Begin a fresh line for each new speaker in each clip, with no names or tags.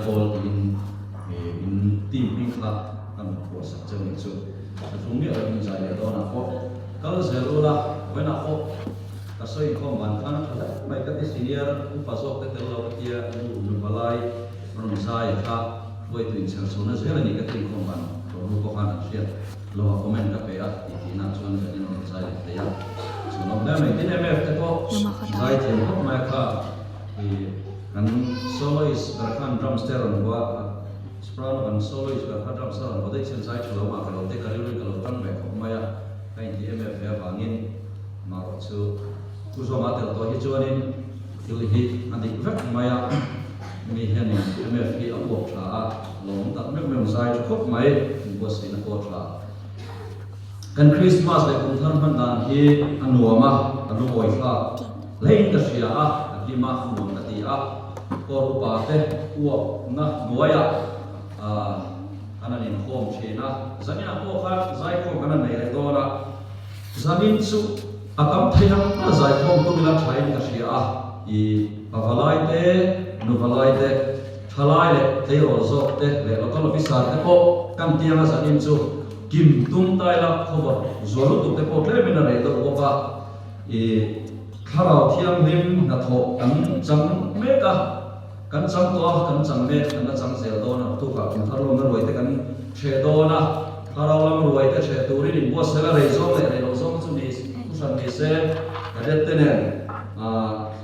Zaipawl tiin in team hming kha kan rawn phuah sak cheu nih chu. Ka thlung miah lovin zai leh dawnah pawh kal zel ula, vawiinah pawh ka sawi inkhawm van khan a tha hle mai ka ti senior upa zawk te tel lo ka tia nu nu palai rawn zai kha hruaitu inchher chhona zel a ni ka ti inkhawm van rawhnu pawh khan an hriat lo a comment ka pe a tih tihna chuan kan in rawn zai leh thei a chhuanawm hle mai tin MF te pawh zai thiam khawp mai a kha ih kan soloist ber khan drums te rawn vuah a soprano kan soloist ber kha drums a rawn vuah daih chuan zai tha lo mah ka lo te ka rilru in ka lo tang ve khawp mai a ka inti MF ve avangin marawh chu thu zawmah tel tawh hi chuanin thil hi a dik vek mai a. Mi hianin MF hi a uap tha a, lawm tak meuh meuh zai tha khawp mai, inbuatsaihna pawh tha. Kan Krismas leh kum thar hman dan hi a nuam a, a lungawi thlak hlein ka hria a, ka hlim a, nuam ka ti a. Kawr upa te uapna hnuaiah an han inkhawm thin a, zaninah pawh khan zaikhawm kan han nei leh dawn a, zanin chu a tam thei ang a zaikhawm tum ila thain ka hria a, i. Pavalai te, nuvalai te, thalai leh tleirawl zawk te leh local officer te pawh kan tianga zanin chu kim tum taila khawvar zual lutuk te pawh tlemin a reh deuh bawk a, i thlarau thianghlim hnathawh kan chang mek a, kan chang tawh a, kan chang mek, kan la chang zel dawn a, tukah kum thar lawmna ruai te kan hreh dawn a, thlarau lam ruai te hreh turin inbuatsaih a rei zawng leh rei loh zawng chu ni thuhran ni se cadet te nen.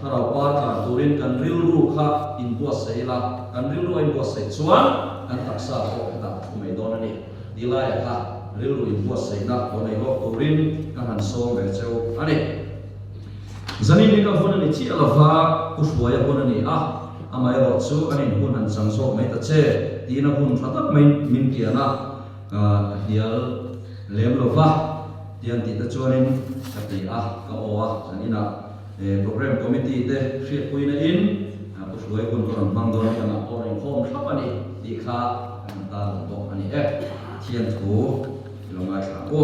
Thlarau par tlan turin kan rilru kha inbuatsaih ila, kan rilru a inbuatsaih chuan kan taksa pawh hetah a thu mai dawn a ni. Ti laia kha rilru inbuatsaihna lo nei lawk turin ka han sawm ve cheu a ni. Zanin hi ka hun a ni chiah lova, Pu Hruaia hun a ni a, amaherawh chu an inhun han chang zawk mai ta che tiin a hun tha tak mai min kian a, ka hnial lem lova. Tiang tih te chuanin ka ti a, ka aw a, zan inah Programme Committee te hriatpuina in Pu Hruai hun ka rawn hmang dawn a, engah pawh rawn inkhawm thlap a ni tih kha kan han tar lang bawk a ni e. Thian thu i lo ngaithla ang u.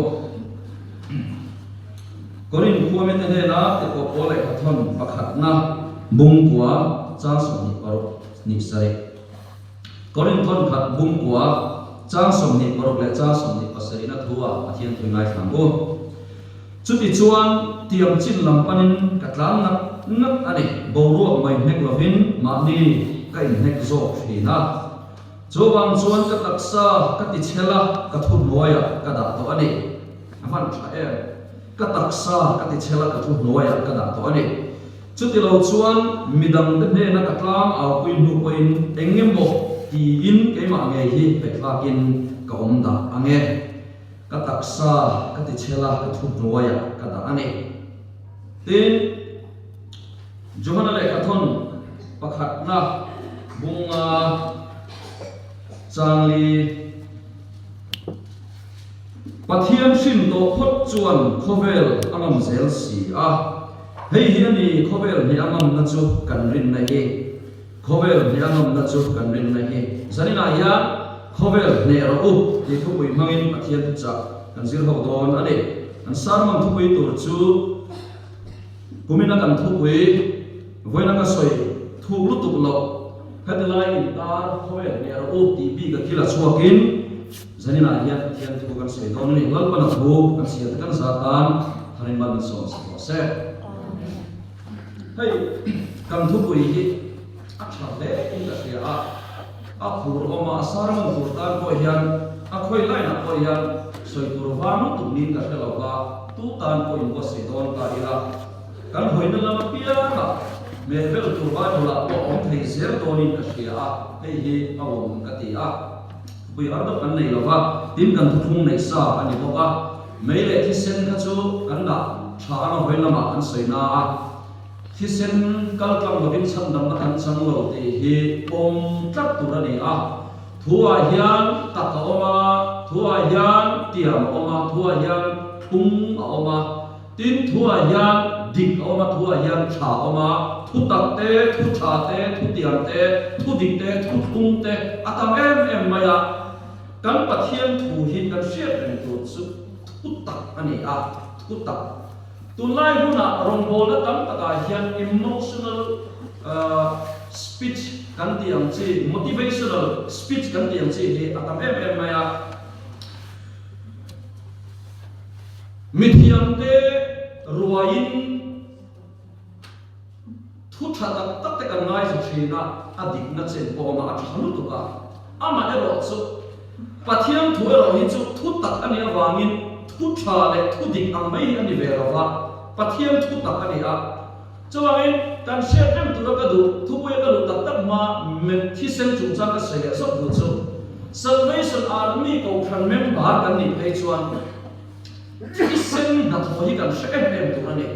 Korin khuame te hnena Tepawh pawl lehkhathawn pakhatna bungkua chang 26 ni sarih. Korin thawnkhat bungkua chang 26 leh chang 27 na thu ah Pathian thu ngaithla ang u. Chuti chuan tiam chin lam panin ka tlan ngat ngat a ni. Boruak mai hnek lovin mahni ka inhnek zawk thin a. Chuvang chuan ka taksa ka ti chhel a, ka thu hnuaiah ka dah tawh a ni. A hman tha em? Ka taksa ka ti chhel a, ka thu hnuaiah ka dah tawh a ni. Chutilo chuan midangte hnena ka tlang aupui hnu pawhin eng emaw tiin keimah ngei hi ngaihthlakin ka awm dah ang e. Ka taksa ka ti chhel a, ka thu hnuaiah ka dah a ni. Tin, Johana lehkhathawn pakhatna bunga changli. Pathian hrim tawh phawt chuan khawvel a ngam zel si a. Hei hi a ni khawvel hnih a ngamna chu kan rinna hi. Khawvel hnih a ngamna chu kan rinna hi. Zaninah hian khawvel hneh rawh u tih thupui hmangin Pathian thuchah kan zir ho dawn a ni. Kan sermon thupui tur chu kumina kan thupui vawiina ka sawi thuk lutuk loh heti lai intar khawvel hneh rawh u tih bik a thil a chhuakin Zaninah hian Pathian thu kan sawi dawn a ni. Lalpana thu kan siam te kan za tan tharin mal min sawm si tawh se. Hei kan thupui hi a tha hle in ka hria a, a phur awm a, a sermon tur tan pawh hian a khawi line ah pawh hian sawi tur var lutuk niin ka hre lo va, tu tan pawh in buatsaih dawn ta ila kan hawina lam apiangah hmehbel tur Bible ah pawh a awm thei zel dawnin ka hria a, hei hi a awm ka ti a. Pui har deuh kan nei lo va, tin kan thuthlung neih sa a ni bawk a. Mei leh thisen kha chu kan dah tha anga vawi lamah kan sawi na a, thisen kal tlang lovin chhandamna kan chang lo tih hi pawm tlat tur a ni a. Thuah hian tak a awm a, thuah hian tiam a awm a, thuah hian thlung a awm a. Tin, thuah hian dik a awm a, thuah hian tha a awm a, thu tak te, thu tha te, thu tiam te, thu dik te, thu thlung te a tam em em mai a. Kan Pathian thu hi kan hriat reng tur chu thu tak a ni a, thu tak. Tunlai hunah rawngbawlna tam takah hian emotional speech. kan tih ang chi, motivational speech kan tih ang chi hi a tam em em mai a. Mithiamte ruaiin thu tha tak tak te kan ngaithla thin a, a dikna chen pawh awm a, a tha lutuk a. Amaherawh chu Pathian thu erawh hi chu thu tak a nih avangin thu tha leh thu dik ang mai hi a ni ve lo va, Pathian thu tak a ni a. Chuvangin kan hriat reng tura ka duh, thupuia ka luh tak tak hma thisen chungchang ka sawi leh zawk duh chu Salvation Army Kohhran member kan nih phei chuan thisen hnathawh hi kan hre em em tur a ni.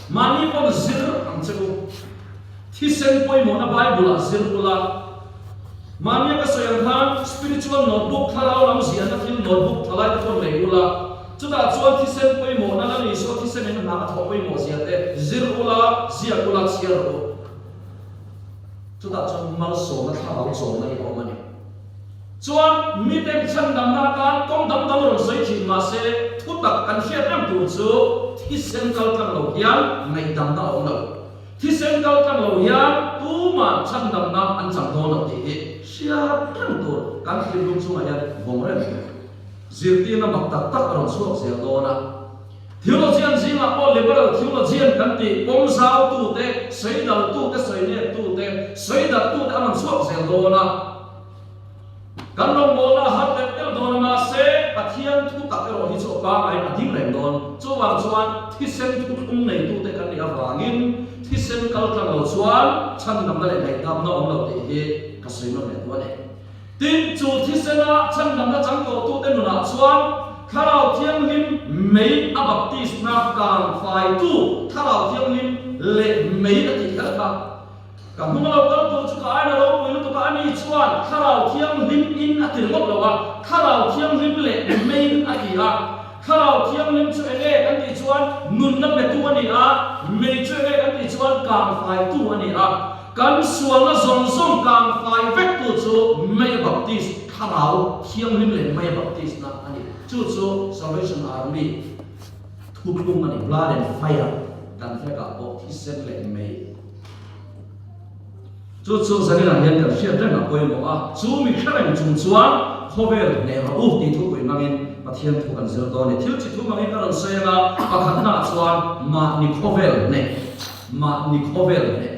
Mahni pawn zir ang che u. Thisen pawimawhna Bible-ah zir ula. Mahnia ka sawi ang khan spiritual notebook, thlarau lam ziahna thil notebook thalai te pawn nei ula. Chutah chuan thisen pawimawhna Lal Isua thisen in hna a thawh pawimawh zia te zir ula, ziak ula, chhiar rawh u. Chutah chuan malsawmna thlarau chawmna hi a awm a ni. Chuan miten chhandamna atan kawng dang dang rawn sawi thin mahse thutak kan hriat reng tur chu thisen kal tlang lo hian ngaihdamna a awm lo. Thisen kal tlang lo hian tuman chhandamna an chang dawn lo tih hi hriat reng tur kan thinlung chungah hian vawng reng tur. Zirtirna mak tak tak a rawn chhuak zel dawn a. Theologian zingah pawh liberal theologian kan tih pawm zautute, sawi daltute, sawi neptute, sawi dattute an rawn chhuak zel dawn a. Kan rawngbawlna a har telh telh dawn a, mahse Pathian thu tak erawh hi chu a pangaiin a ding reng dawn. Chuvang chuan thisen thuthlung neitute kan nih avangin thisen kal tlang lo chuan chhandamna leh ngaihdamna awm lo tih hi ka sawi nawn leh duh a ni. Tin, chu thisena chhandamna chang tawhtute nunah chuan Thlarau Thianghlim mei a baptisna kang faitu Thlarau Thianghlim leh mei a tih kher kha. Ka hnung a lo kal tur chu ka aina ropui lutuk a, ani chuan Thlarau Thianghlim in a ti ringawt lo a, Thlarau Thianghlim leh meiin a ti a. Thlarau Thianghlim chu enge kan tih chuan nunna petu a ni a, mei chu enge kan tih chuan kang faitu a ni a. Kan sualna zawng zawng kang fai vektu chu Mei Baptist Thlarau Thianghlim leh Mei Baptist-na a ni. Chu chu Salvation Army thuthlung a ni, Blood and Fire kan flag-ah pawh thisen leh mei. Chu chu zaninah hian kan hriat reng a pawimawh a, chu mi hre reng chung chuan khawvel hneh rawh u tih thupui hmangin Pathian thu kan zir dawn a ni. Thil chi thu hmangin ka rawn sawi ang a, pakhatnaah chuan mahni khawvel hneh. Mahni khawvel hneh.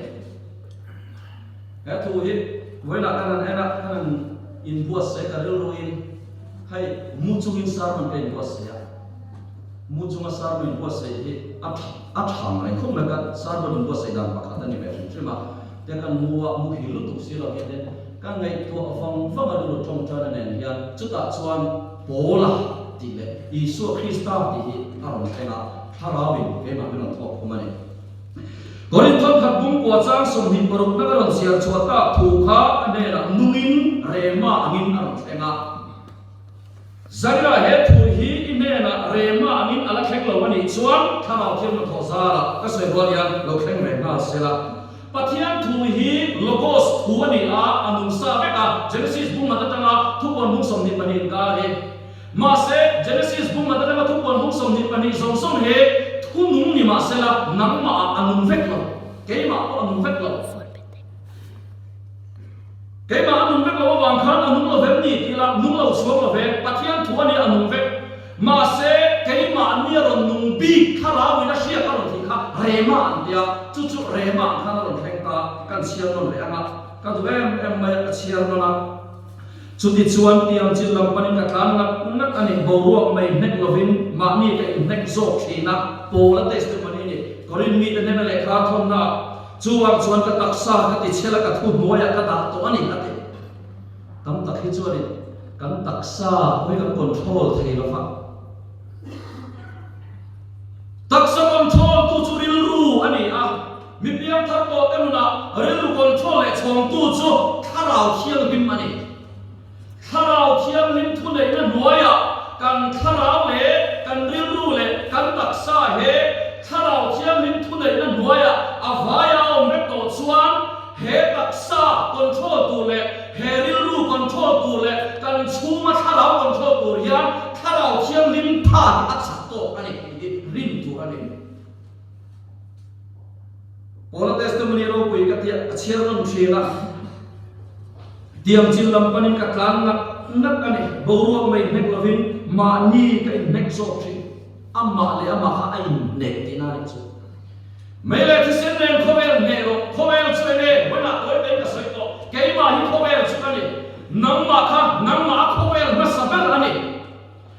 He thu hi vawiinah kan han en a, kan han inbuatsaih ka rilruin hei mu chungin sermon ka inbuatsaih a, mu chunga sermon inbuatsaih hi a tha a tha mai khawp mai ka sermon inbuatsaih dan pakhat a ni ve hrim hrim a, tia kan mu a, mu hil lutuk si lo hian tin ka ngaihtuah vang vang a rilru tawngtaina nen hian chutah chuan Paula tih leh Isua Krista tih hi a rawn thleng a, Thlarauin keimah min rawn thawk khum a ni. Korinthon khat bungkua chang 26 na ka rawn chhiar chhuah tak thu kha a hnenah nungin rema angin a rawn thleng a. Zarira he thu hi i hnenah rema angin a la thleng lo a nih chuan Thlarau Thianghlim thawh zarah ka sawi rual hian lo thleng ve nghal sela. Pathian thu hi Logos thu a ni a, a nung sa vek a, Genesis bung hat atanga thupuan bung 22 inkar hi. Mahse, Genesis bung at atanga thupuan bung 22 zawng zawng hi thu nung ni mahsela nangmah ah a nung vek lo. Keimah pawh a nung vek lo. Keimah a nung vek lo avang khan a nung lo vem ni tih lah nung lo chhuang lo ve. Pathian thu a nia a nung vek. Mahse, keimah nia rawn nung bik thlarau in a hriat a rawn thih kha Rema an tia. Chu chu Rema ang khan a rawn thleng ta. Kan chhiar nawn leh ang a. Ka duh em em mai a, ka chhiar nawn a. Chutichuan tiang chin lam panin ka tlan ngat ngat a ni, boruak mai hnek lovin mahni ka inhnek zawk thin a, Paula testimony a ni. Korin mite hnena lehkha thawnnaah, Chuvang chuan ka taksa ka ti chhel a, ka thuhnuaiah ka dah tawh a ni, a ti. Tam tak hi chuanin kan taksa pawh hi kan control thei lo va. Taksa control tu chu rilru a ni a. Mi piangthar tawhte nunah rilru control leh chhawngtu chu Thlarau Thianghlim a ni. Thlarau Thianghlim thuneihna hnuaiah kan thlarau leh kan rilru leh kan taksa he Thlarau Thianghlim thuneihna hnuaiah a vaia a awm vek tawh chuan he taksa control tur leh he rilru control tur leh kan chhunga thlarau control tur hian Thlarau Thianghlim tha hi a chak tawk a ni tih hi rin tur a ni. Paula testimony ropui ka tia a chhiar nawn thin a. Tiang chin lam panin ka tlan ngat ngat a ni. Boruak mai hnek lovin mahni ka inhnek zawk thin. Amah leh amah kha a inhnek tihna a nih chu. Mei leh thisen nen khawvel hneh rawh. Khawvel chu enge? Vawiinah tawi tein ka sawi tawh. Keimah hi khawvel chu ka ni. Nangmah kha nangmah a khawvel hmasa ber a ni.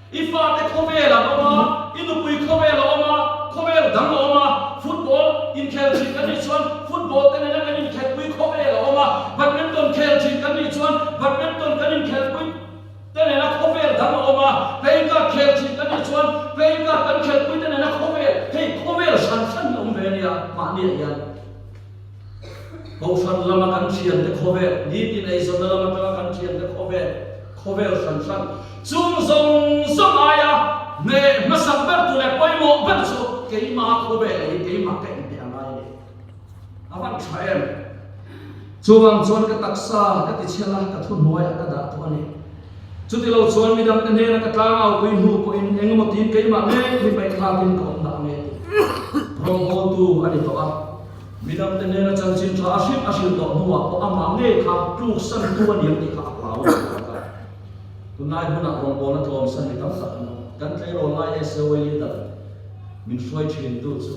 I fate khawvel an awm a, i nupui khawvel a awm a, khawvel dang a awm a, football inkhel thin kan nih chuan football te nena kan inkhelhpui khawvel a awm a, badminton khel thin kan nih chuan badminton kan inkhelhpui te nena khawvel dang a awm a, playing card khel thin kan nih chuan playing card kan khelhpui te nena khawvel, hei khawvel hran hran hi a awm ve a nia mahniah hian. Kohhran lama kan thiante khawvel, nitin eizawnna lam atanga kan thiante khawvel, khawvel hran hran chung zawng zawng aia hneh hmasak ber tu leh pawimawh ber chu keima khawvel hi keimah ka inhne a ngai a ni. A van tha em? Chuvang chuan ka taksa ka ti chhel a, ka thuhnuaiah ka dah tawh a ni. Chutilo chuan midangte hnena ka tlangau pui hnu pawhin engemaw tiin keimah ngei hi paihthlakin ka awm dah nge tih rawngbawltu a ni tawh a. Midangte hnena chanchin tha a hrilh a hrilh tawh hnuah pawh amah ngei kha tluksantu a ni ang tih kha a hlau a ni tawh a. Tunlai hunah rawngbawlna tlawmsan mi tam tak an awm. Kan tleirawl lai SOA leader min hruai thintu chu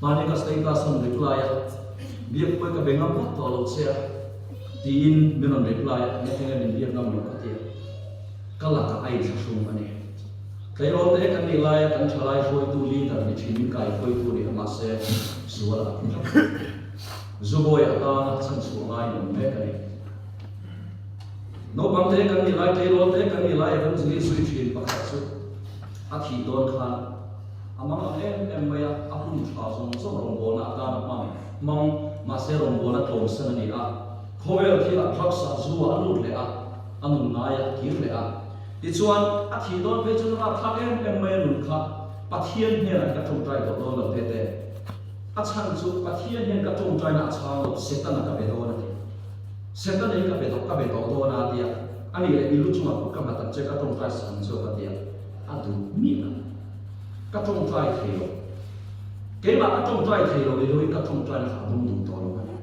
hmani ka status rawn reply a, Biakpui ka be ngam vak tawh lo che a. Tiin min rawn reply a, Nge tinge min biak ngam loh ka ti a, ka lakah a inthlahrung a ni. Tleirawl te kan nih laia kan thalai hruaitu leader ni thin min kai hruaitu ni a mahse sual a ti tlat. Zubawi atana chhanchhuah ngaiin awm mek a ni. Naupang te kan nih lai, tleirawl te kan nih lai evangelist zui thin pakhat chu a thih dawn khan a mang ang em em mai a, a hun tha zawng zawng rawngbawlna atana hman hmang mahse rawngbawlna tlawmsan a ni a, khawvel thilah drugs ah zu ah a lut leh a, a nun ngai a kir leh a. Tichuan, a thih dawn phei chuan rapthlak em em mai a nun kha Pathian hnenah ka tawngtai tawh dawn lo te te. A chhan chu Pathian hian ka tawngtaina a chhang lo, Setana ka be dawn a ti. Setana hi ka be tawh ka be tawh dawn a tia, a nih leh i lu chungah kut ka nghat ang che ka tawngtai sak ang chu ka tia, a duh miah a. Ka tawngtai thei lo. Keimah ka tawngtai thei lo ni loin ka tawngtaina kha a dum duh tawh lo a ni.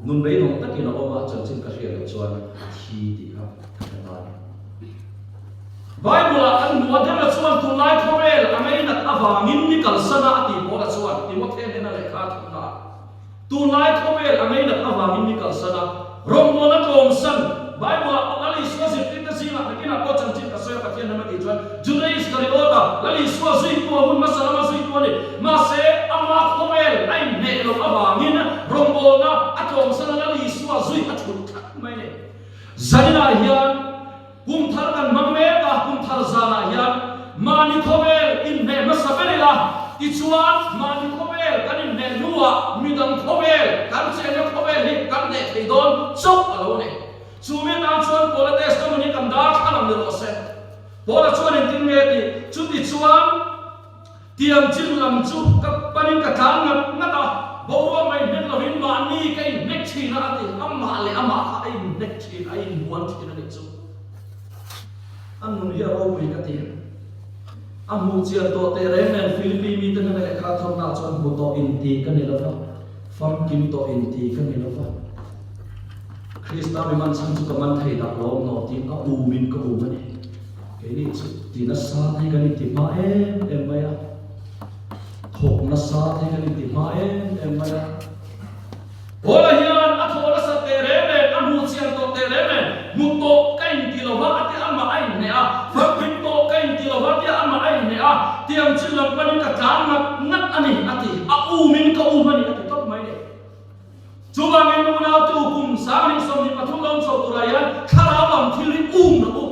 Nun beidawng takin a awm a, chanchin ka hriat loh chuan a thi tih kha ka hre ta a ni. Bible-ah kan hmu a, Dema chuan tunlai khawvel a ngainat avangin mi kalsana a tih pawla chuan Timothe hnena lehkha a thawkna ah Tunlai khawvel a ngainat avangin mi kalsan a, rawngbawlna tlawmsan, Bible-ah pawh Lal Isua zirtirte zingah nakinah pawh chanchin ka sawi a Pathian ram a tih chuan Juda Iskariota, Lal Isua zuitu a hun hmasa lama zuitu a ni. Mahse, ama khawvel a inhneh loh avangin rawngbawlna a tlawmsan a, Lal Isua zui a thut tlat mai a ni. Zaninah hian Kum thar kan hmang mek a, kum thar zanah hian mahni khawvel inhneh hmasa ber ila, tichuan mahni khawvel kan inhneh hnuah midang khawvel, kan chenna khawvel hi kan hneh thei dawn chauh a lo ni. Chu mi atan chuan Paula testimony kan dar thlan ang ni rawh se. Paula chuan engtin nge tih? Chutichuan. Tiang chin lam chu ka panin ka tlan ngat ngat a, boruak mai hnek lovin mahni ka inhnek thin a a ti. Amah leh amah kha a inhnek thin, a inbuan thin a nih chu. A nun hi a ropui ka ti. A hmuh chian tawh teh reng nen Philippi mite hnena lehkha thawnnaah chuan hmu tawh inti ka ni lova, famkim tawh inti ka ni lova. Krista mi man chhan chu ka man thei dah lawm lo tiin a umin ka um a ni. Keini chu ti nasa te hi kan inti hma em em mai a, thawk nasa te hi kan inti hma em em mai a. Paula hian a thawh nasat teh reng reng, a hmuh chian tawh teh reng reng, hmu tawh ka inti lo va a tia amah a inhneh a, famkim tawh ka inti lo va tia amah a inhneh a, tiang chin lam panin ka tlan ngat ngat a ni a ti, a umin ka um a ni a ti tawp mai ni. Chuvangin unautu kum 2023 lo chho turah hian thlarau lam thil hi um rawh u.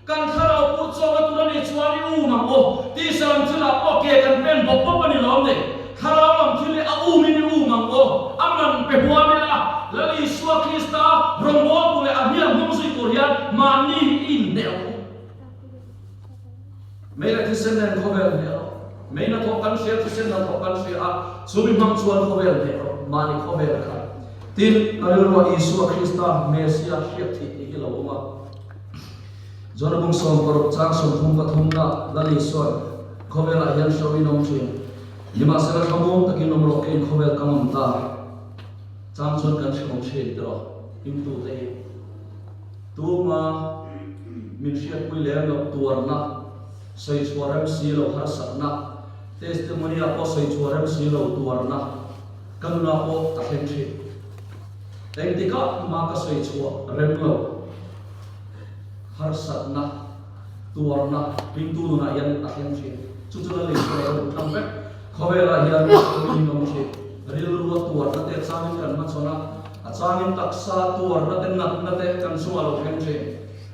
Kan thlarau pur chawna tur a nih chuan i um ang u. Tisa lam thilah pawh ke kan pen bawp bawp a ni lawm ni. Thlarau lam thil hi a umin i um ang u. A man pe huam ila, Lal Isua Krista rawngbawltu leh a hniam hnung zui tur hian mahni hi i inhneh ang u. Mei leh thisen nen khawvel hneh rawh. Mei hnathawh kan hria, thisen hnathawh kan hria a, chumi hmang chuan khawvel hneh rawh, mahni khawvel kha. Tin, ka rilruah Isua Krista, Messia hriat theih tih hi lo awm a. John bung 16 chang 33 na Lal Isua'n, Khawvelah hian hro in awm thin. Nimahsela thlamuang takin awm rawh keiin khawvel ka ngam ta. Chang chuan kan hre awm thin tiraw, himtute hi. Tuma min hriatpui lem loh tuarna, sawi chhuah rem si lo harsatna, testimony-ah pawh sawi chhuah rem si lo tuarna ka nunah pawh ka thleng thin. Engtikah hma ka sawi chhuah rem lo harsatna, tuarna ringtu nunah hian a thleng thin. Chu chu Lal Isua a lo thlang vek. Khawvelah hian min awm thin. Rilrua tuarna te changin kan hmachhawn a, a changin taksa tuarna te natna te kan chungah a lo thleng thin.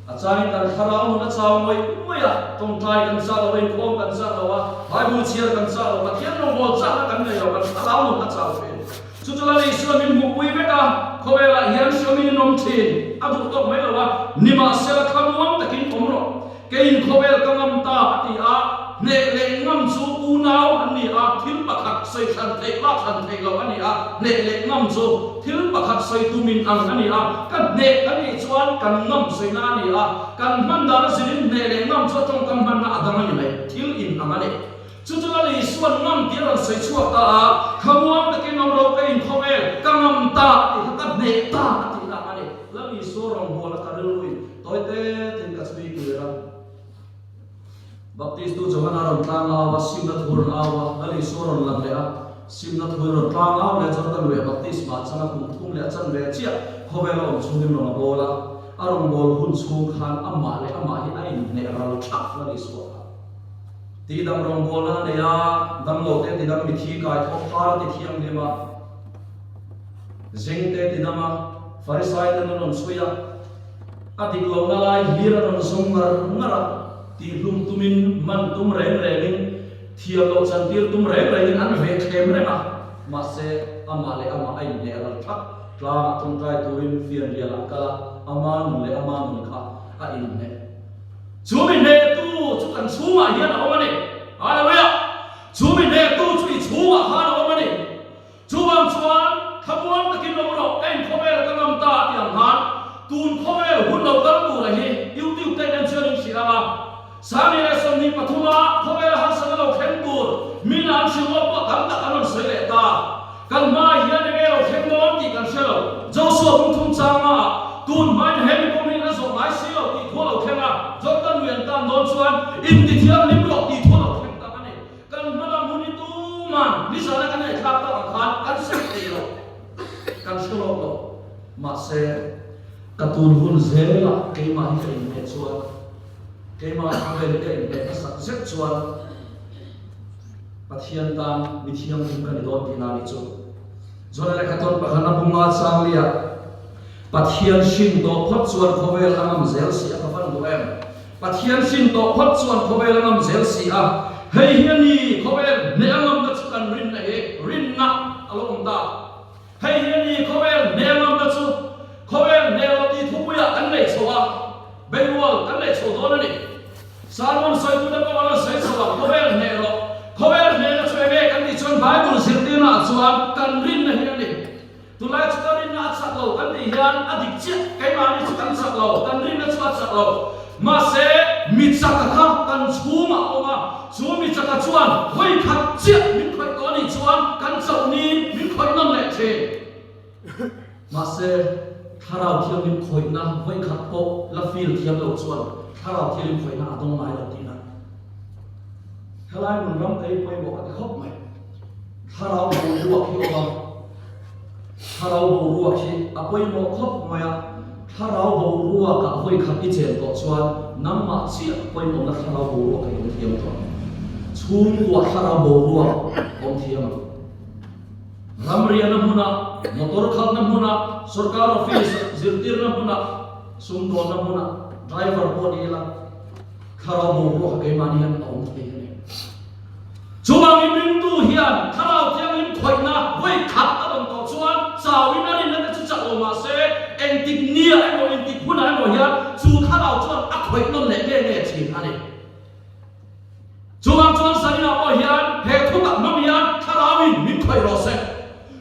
A changin kan thlarau nun a chau ngawih ngawih a, tawngtai kan chak lo a, inkhawm kan chak lo a, Bible chhiar kan chak lo, Pathian rawngbâwl chakna kan nei lo, kan thlarau nun a chau thin. Chu chu Lal Isua min hmuhpui vek a, khawvelah hian hriamin in awm thin, a duh tawk mai lo a, nimahsela thlamuang takin awm rawh, keiin khawvel ka ngam ta a ti a, hneh leh ngam chu unau an ni a, thil pakhat sawi hran theih lak hran theih loh a ni a, hneh leh ngam chu thil pakhat sawi tumin ang a ni a, ka hneh a nih chuan kan ngam sawina a ni a, kan hman dan a zirin hneh leh ngam chu a tawngkam hmanna a dang a ni mai, thil in ang a ni. Chu chu Lal Isua'n ngam tih a rawn sawi chhuak ta a, Thlamuang takin awm ro ka inkhawm e, ka ngam ta a tih kha ka hneh ta a tih na a ni. Lal Isua rawn bual a ka rilruin tawi te tein ka chhui kir a. Baptistu Johana rawn tlang au a, simna thu rawn au a, Lal Isua rawn lang leh a, simna thu rawn tlang au leh chuan ka lueh baptisma changa kum thum leh a chanve chiah khawvel a awm chhungin rawn a bawl a, a rawn bawl hun chhung khan amah leh amah hi a inhneh ral thak Lal Isua kha. Tidam rawngbawlna a nei a, damlo te tidam mithi kai thawk phar a ti thianghlim a, zeng te tidam a, Farisai ten an rawn chhui a, a dik lohna lai hlir a rawn zawng ngar ngar a, tihhlum tumin man tum reng rengin, thiam loh chantir tum reng rengin an veh thlem reng a, mahse amah leh amah a inhneh ral thak, tlangah tawngtai turin fianrial ah kal a, ama nun leh ama nun kha a inhneh. Chu mi hnehtu chu kan chhungah hian a awm a ni. Hallelujah! Chu mi hnehtu chu i chhungah khan a awm a ni. Chuvang chuan thlamuang takin awm rawh, ka inkhawvel ka ngam ta a ti ang khan tun khawvel hun lo kal tura hi YouTube te in en chuan in hrilh ang a. 2023 a khawvel harsatna lo thleng tur min an hrilh ngawt pawh tam tak an rawn sawi leh ta. Kan hmaah hian enge lo thleng dawn tih kan hre lo. Joshua kawng thum changa tun hmain he mi pawm hi la zawh ngai si lo tih thu a lo thleng a, Jordan lui an tan dawn chuan intithianghlim rawh tih thu a lo thleng tak a ni. Kan hma lam hun hi tuman nizana kan ngaihthlak tak ang khan kan sawi thei lo, kan hre lawk lo. Mahse, ka tun hun zelah keimah hi ka inhmeh chuan, keimah khawvel hi ka inhmeh hmasak zet chuan, Pathian tan mi thianghlim ka ni dawn tihna a nih chu. John lehkha tawn pakhatna bunga changlia Pathian hrin tawh phawt chuan khawvel a ngam zel si a ka van duh em? Pathian hrin tawh phawt chuan khawvel a ngam zel si a, hei hi a ni khawvel hneh a ngamna chu kan rinna hi rinna a lo awm ta. Hei hi a ni khawvel hneh a ngamna chu khawvel hneh lo tih thupuiah kan nei chho a, beirual kan nei chho dawn a ni. Sermon sawitute pawh an rawn sawi chho a, khawvel hneh rawh. Khawvel hnehna chu enge kan tih chuan Bible zirtirnaah chuan kan rinna hi a ni. Tunlai chu ka rinna a chak lo kan tih hian a dik chiah, keimahni chu kan chak lo, kan rinna chu a chak lo. Mahse, mi chaka kha kan chhungah a awm a, chu mi chaka chuan hawi khat chiah min khawih tawh a nih chuan kan chauhnin min khawih nawn leh thin. Mahse, Thlarau Thianghlim khawihna vawikhat pawh la feel thiam lo chuan Thlarau Thianghlim khawihna a dawng ngai lo tihna. Helai hmun ram te hi pawimawh ka ti khawp mai. Thlarau boruak hi awm a, Thlarau boruak hi a pawimawh khawp mai a, Thlarau boruakah vawikhat i chen tawh chuan nangmah chiah pawimawhna Thlarau boruak a in thiam tawh. Chhungkua Thlarau boruak awm thiam ang. Ramriahna hmunah, motor khalhna hmunah, sorkar office zirtirna hmunah, sumdawnna hmunah, driver pawh ni ila, thlarau boruak a keimahni hian a awm thei a ni. Chuvangin ringtu hian thlarau thianghlim khawihna vawi khat a rawn tawh chuan chauin a rinna te chu chak lo mah se, engtik nia emaw engtik hunah emaw hian chu thlarau chuan a khawih nawn leh nge nge thin a ni. Chuvang chuan Zaninah pawh hian he thu tak hmang hian Thlarauin min khawih rawh se.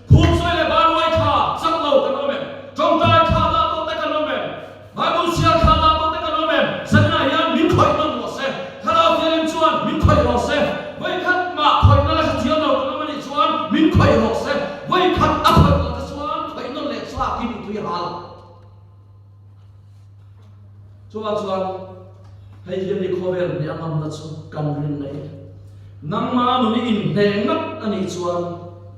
Khumsawi leh Baruai thla chak lo kan awm em? Tawngtai thla dah tawh te kan awm em? Bible chhiar thla dah tawh te kan awm em? Zaninah hian min khawih nawn rawh se. Thlarau Thianghlim chuan min khawih rawh se. Vawikhat mah khawihna la hrethiam lo kan awm anih chuan min khawih rawh se. Vawikhat a khawih tawh te chuan khawih nawn leh chhuakin i tui hal. Chuvang chuan hei hian i khawvel hne a ngamna chu kan rin na hi. Nangma nun i inhneh ngat a nih chuan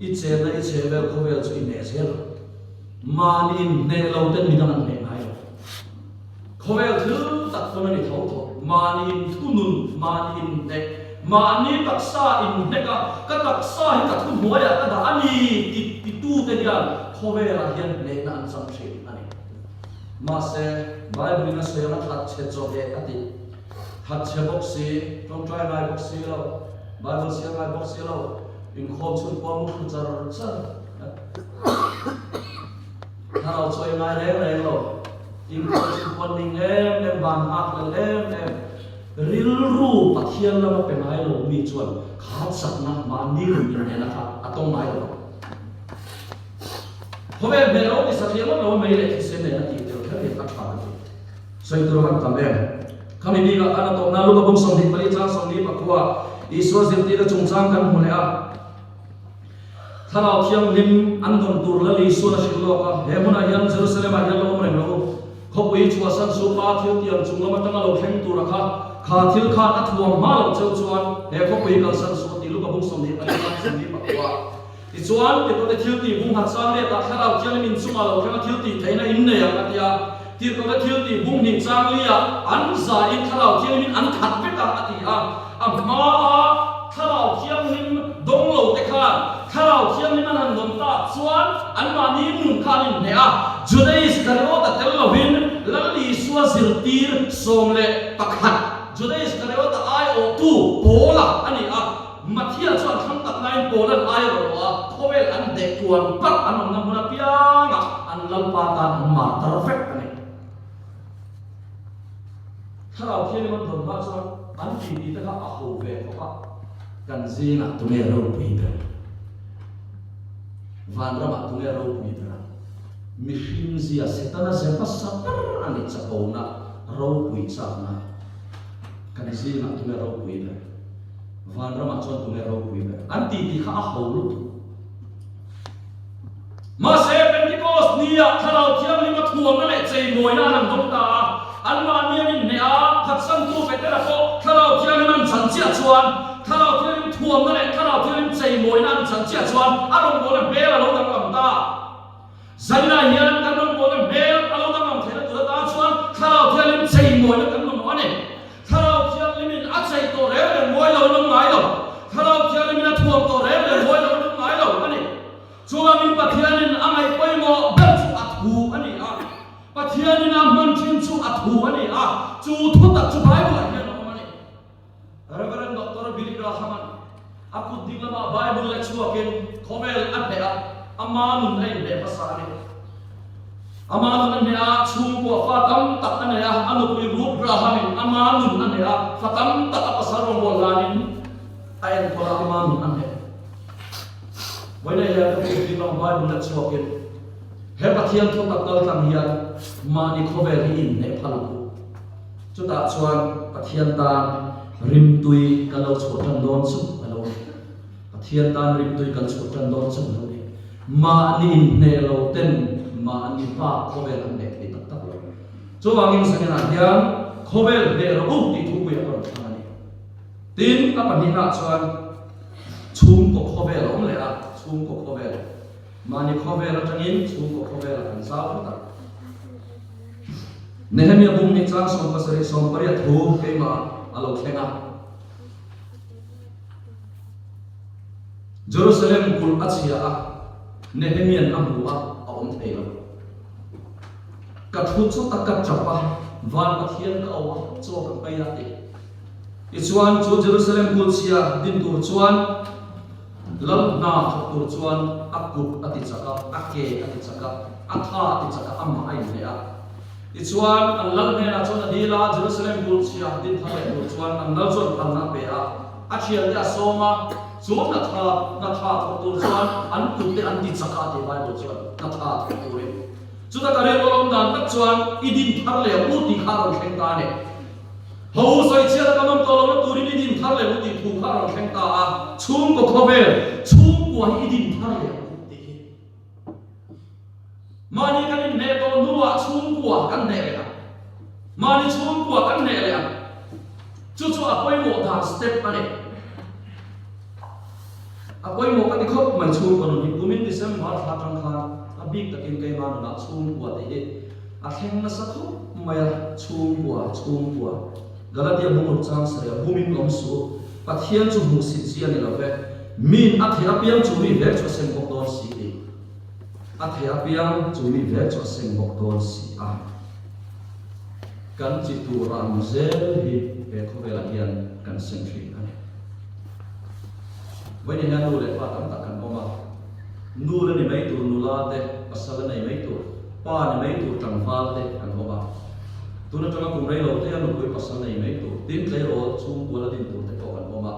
i chenna i chhe vel khawvel chu i hneh zel ang. Mahni inhneh lo ten midang an hneh ngai lo. Khawvel thil tak pawn a ni tho tho. Mahni inthunun, mahni inhneh, mahni taksa inhnek a, ka taksa hi ka thuhnuaiah ka dah a ni ti titute hian khawvelah hian hnehna an chang thin a ni. Mahse, Bible-in a sawi anga thatchhe chawheh a ti. Thatchhe bawk si, tawngtai ngai bawk si lo, Bible chhiar ngai bawk si lo, inkhawm chhun pawh a mu thlu char char. Thlarau chawi ngai reng reng lo, inkhawm chhun pawh ning em em, van nghak hlel em em, rilru Pathian lama pe ngai lo mi chuan kha chakna mahni nun inhnehna kha a tawng ngai lo. Khawvel hmel lo ti satliah ngawt lo a mei leh thisen nen a tih tel kher hian a tha ka ti. Sawi tur a van tam em? Khami bikah khan a tawpna Luka bung 24 chang 24 Isua zirtirna chungchang kan hmu leh a. Thlarau Thianghlim an dawn tur Lal Isuan a hrilh lawk a, he hmunah hian Jerusalem ah hian lo awm reng lo u. Khawpui chhuahsan chu Pa thil tiang chung lam atanga lo thleng tur a kha, kha thil khan a thuam hma loh cheu chuan he khawpui kalsan suh a ti Luka bung 24 chang 24. Tichuan, Tirhkohte thiltih bung nghat chang letah Thlarau Thianghlim inchungah lo thleng a thiltih theihna in nei ang a ti a. Tirhkohte thiltih bung hnih chang liah an zain Thlarau Thianghlimin an khat vek a, a ti a. A hmaa Thlarau Thianghlim dawng lo te khan Thlarau Thianghlim an han dawn tak chuan anmahni nun kha an inhneh a. Juda Iskariota tel lovin Lal Isua zirtir 11, Juda Iskariota aiawhtu Paula a ni a. Mathia chuan thlang tak laiin Poland ai a rawh a, khawvel an hneh tuan tak an awmna hmun apiangah an Lalpa tan an mar tar vek a ni. Thlarau Thianghlim an dawn hma chuan an titi te kha a ho ve khawp a, kan zingah tunge ropui ber? Vanramah tunge ropui ber a? Mihring zia Setana ze hmasa ber a ni chakona ropui chakna kan zingah tunge ropui ber? Vanramah chuan tunge ropui ber? An ti tih kha a ho lutuk. Mahse, Pentecost nia Thlarau Thianghlim a thuamna leh cheimawina an han dawng ta a, anmahni an inhneh a, phatsantu Petera pawh Thlarau Thianghlim an chan chiah chuan, Thlarau Thianghlim thuamna leh Thlarau Thianghlim cheimawina an chan chiah chuan a rawngbawlna hmel a lo danglam ta. Zaninah hian kan rawngbawlna hmel a lo danglam theihna tur atan chuan Thlarau Thianghlim cheimawina kan mamawh a ni. Thlarau Thianghlimin a chei tawh reng reng mawi lo an awm ngai lo. Thlarau Thianghlimin a thuam tawh reng reng mawi lo an awm ngai lo a ni. Chuvangin Pathianin a ngaih pawimawh ber chu a thu a ni a. Pathianin a hman thin chu a thu a ni a. Chu thu tak chu Bible-ah hian a awm a ni. Rev. Doctor Billy Graham-a'n a kut ding lamah Bible leh chhuakin khawvel a hneh a, ama nun a inhneh hmasa a ni. Ama nun a hneh a, chhungkua fa tam tak a nei a, a nupui Ruth Graham-in ama nun a hneh a, fa tam tak a pasal rawngbâwl hlanin a enkawl a, ama nun a hneh. Vawiinah hian ka kut ding lamah Bible leh chhuakin he Pathian thu tak kaltlang hian mahni khawvel hi inhneh phal ang u. Chutah chuan Pathian tan rimtui kan lo chhuah tan dawn chu a lo ni. Pathian tan rimtui kan chhuah tan dawn chu a lo ni. Mahni inhneh lo ten mahni bak khawvel an hneh thei tak tak lo. Chuvangin Zanenah hian khawvel hneh rawh u tih thupui a rawn thlang a ni. Tin, a pahnihnaah chuan chhungkaw khawvel a awm leh a, chhungkaw khawvel. Mahni khawvel atangin chhungkaw khawvelah kan zau hret a. Nehemia bung nih chang 70 18 thu keimah a lo thleng a. Jerusalem kulh a chhia a, Nehemian a hmu a, a awm thei lo. Ka thu chu ta ka tap a, van Pathian ka auh a, chaw ka hmei a ti. Tichuan chu Jerusalem kulh chhia din tur chuan Lal hna thawk tur chuan a kut a ti chak a, a ke a ti chak a, a tha a ti chak a, amah a inhneh a. Tichuan, an lal hnenah chuan a dil a, Jerusalem kulh chhia din thar leh tur chuan an lal chuan phalna a pe a. A thiante a sawm a, chu hna tha, hna tha thawk tur chuan an kutte an ti chak a tih Bible chuan hna tha thawk turin. Chuta ka rilru awm dan tak chuan i din thar leh ang u tih kha a rawn thleng ta a ni. Ho sawichhiat kan awm tawh lohna turin i din thar leh u tih thu kha a rawn thleng ta a, chhungkaw khawvel, chhungkua hi i din thar leh ang u tih hi. Mahni kan inhneh tawh hnuah chhungkua kan hneh leh ang. Mahni chhungkua kan hneh leh ang. Chu chu a pawimawh dan step a ni. A pawimawh ka ti khawp mai chhungkua nun hi. Kumin December thla atang khan a bik takin keimah nunah chhungkua tih hi a thleng nasa khawp mai a, chhungkua, chhungkua. Galatia bungruk chang sarih a bumin awm suh. Pathian chu hmuhsit chi a ni lo ve. Min a theih apiang chu mi vek chu a seng bawk dawn si tih. A theih apiang chu mi vek chu a seng bawk dawn si a. Kan chi tur ang zel hi he khawvelah hian kan seng thin a ni. Vawiin hian nu leh pa tam tak kan awm a, nu la ni mai tur nula te, pasal la nei mai tur, pa ni mai tur tlangval te kan awm a. Tun atanga kum rei lo te a nupui pasal nei mai tur, tin tleirawl chhungkua la din tur te pawh kan awm a.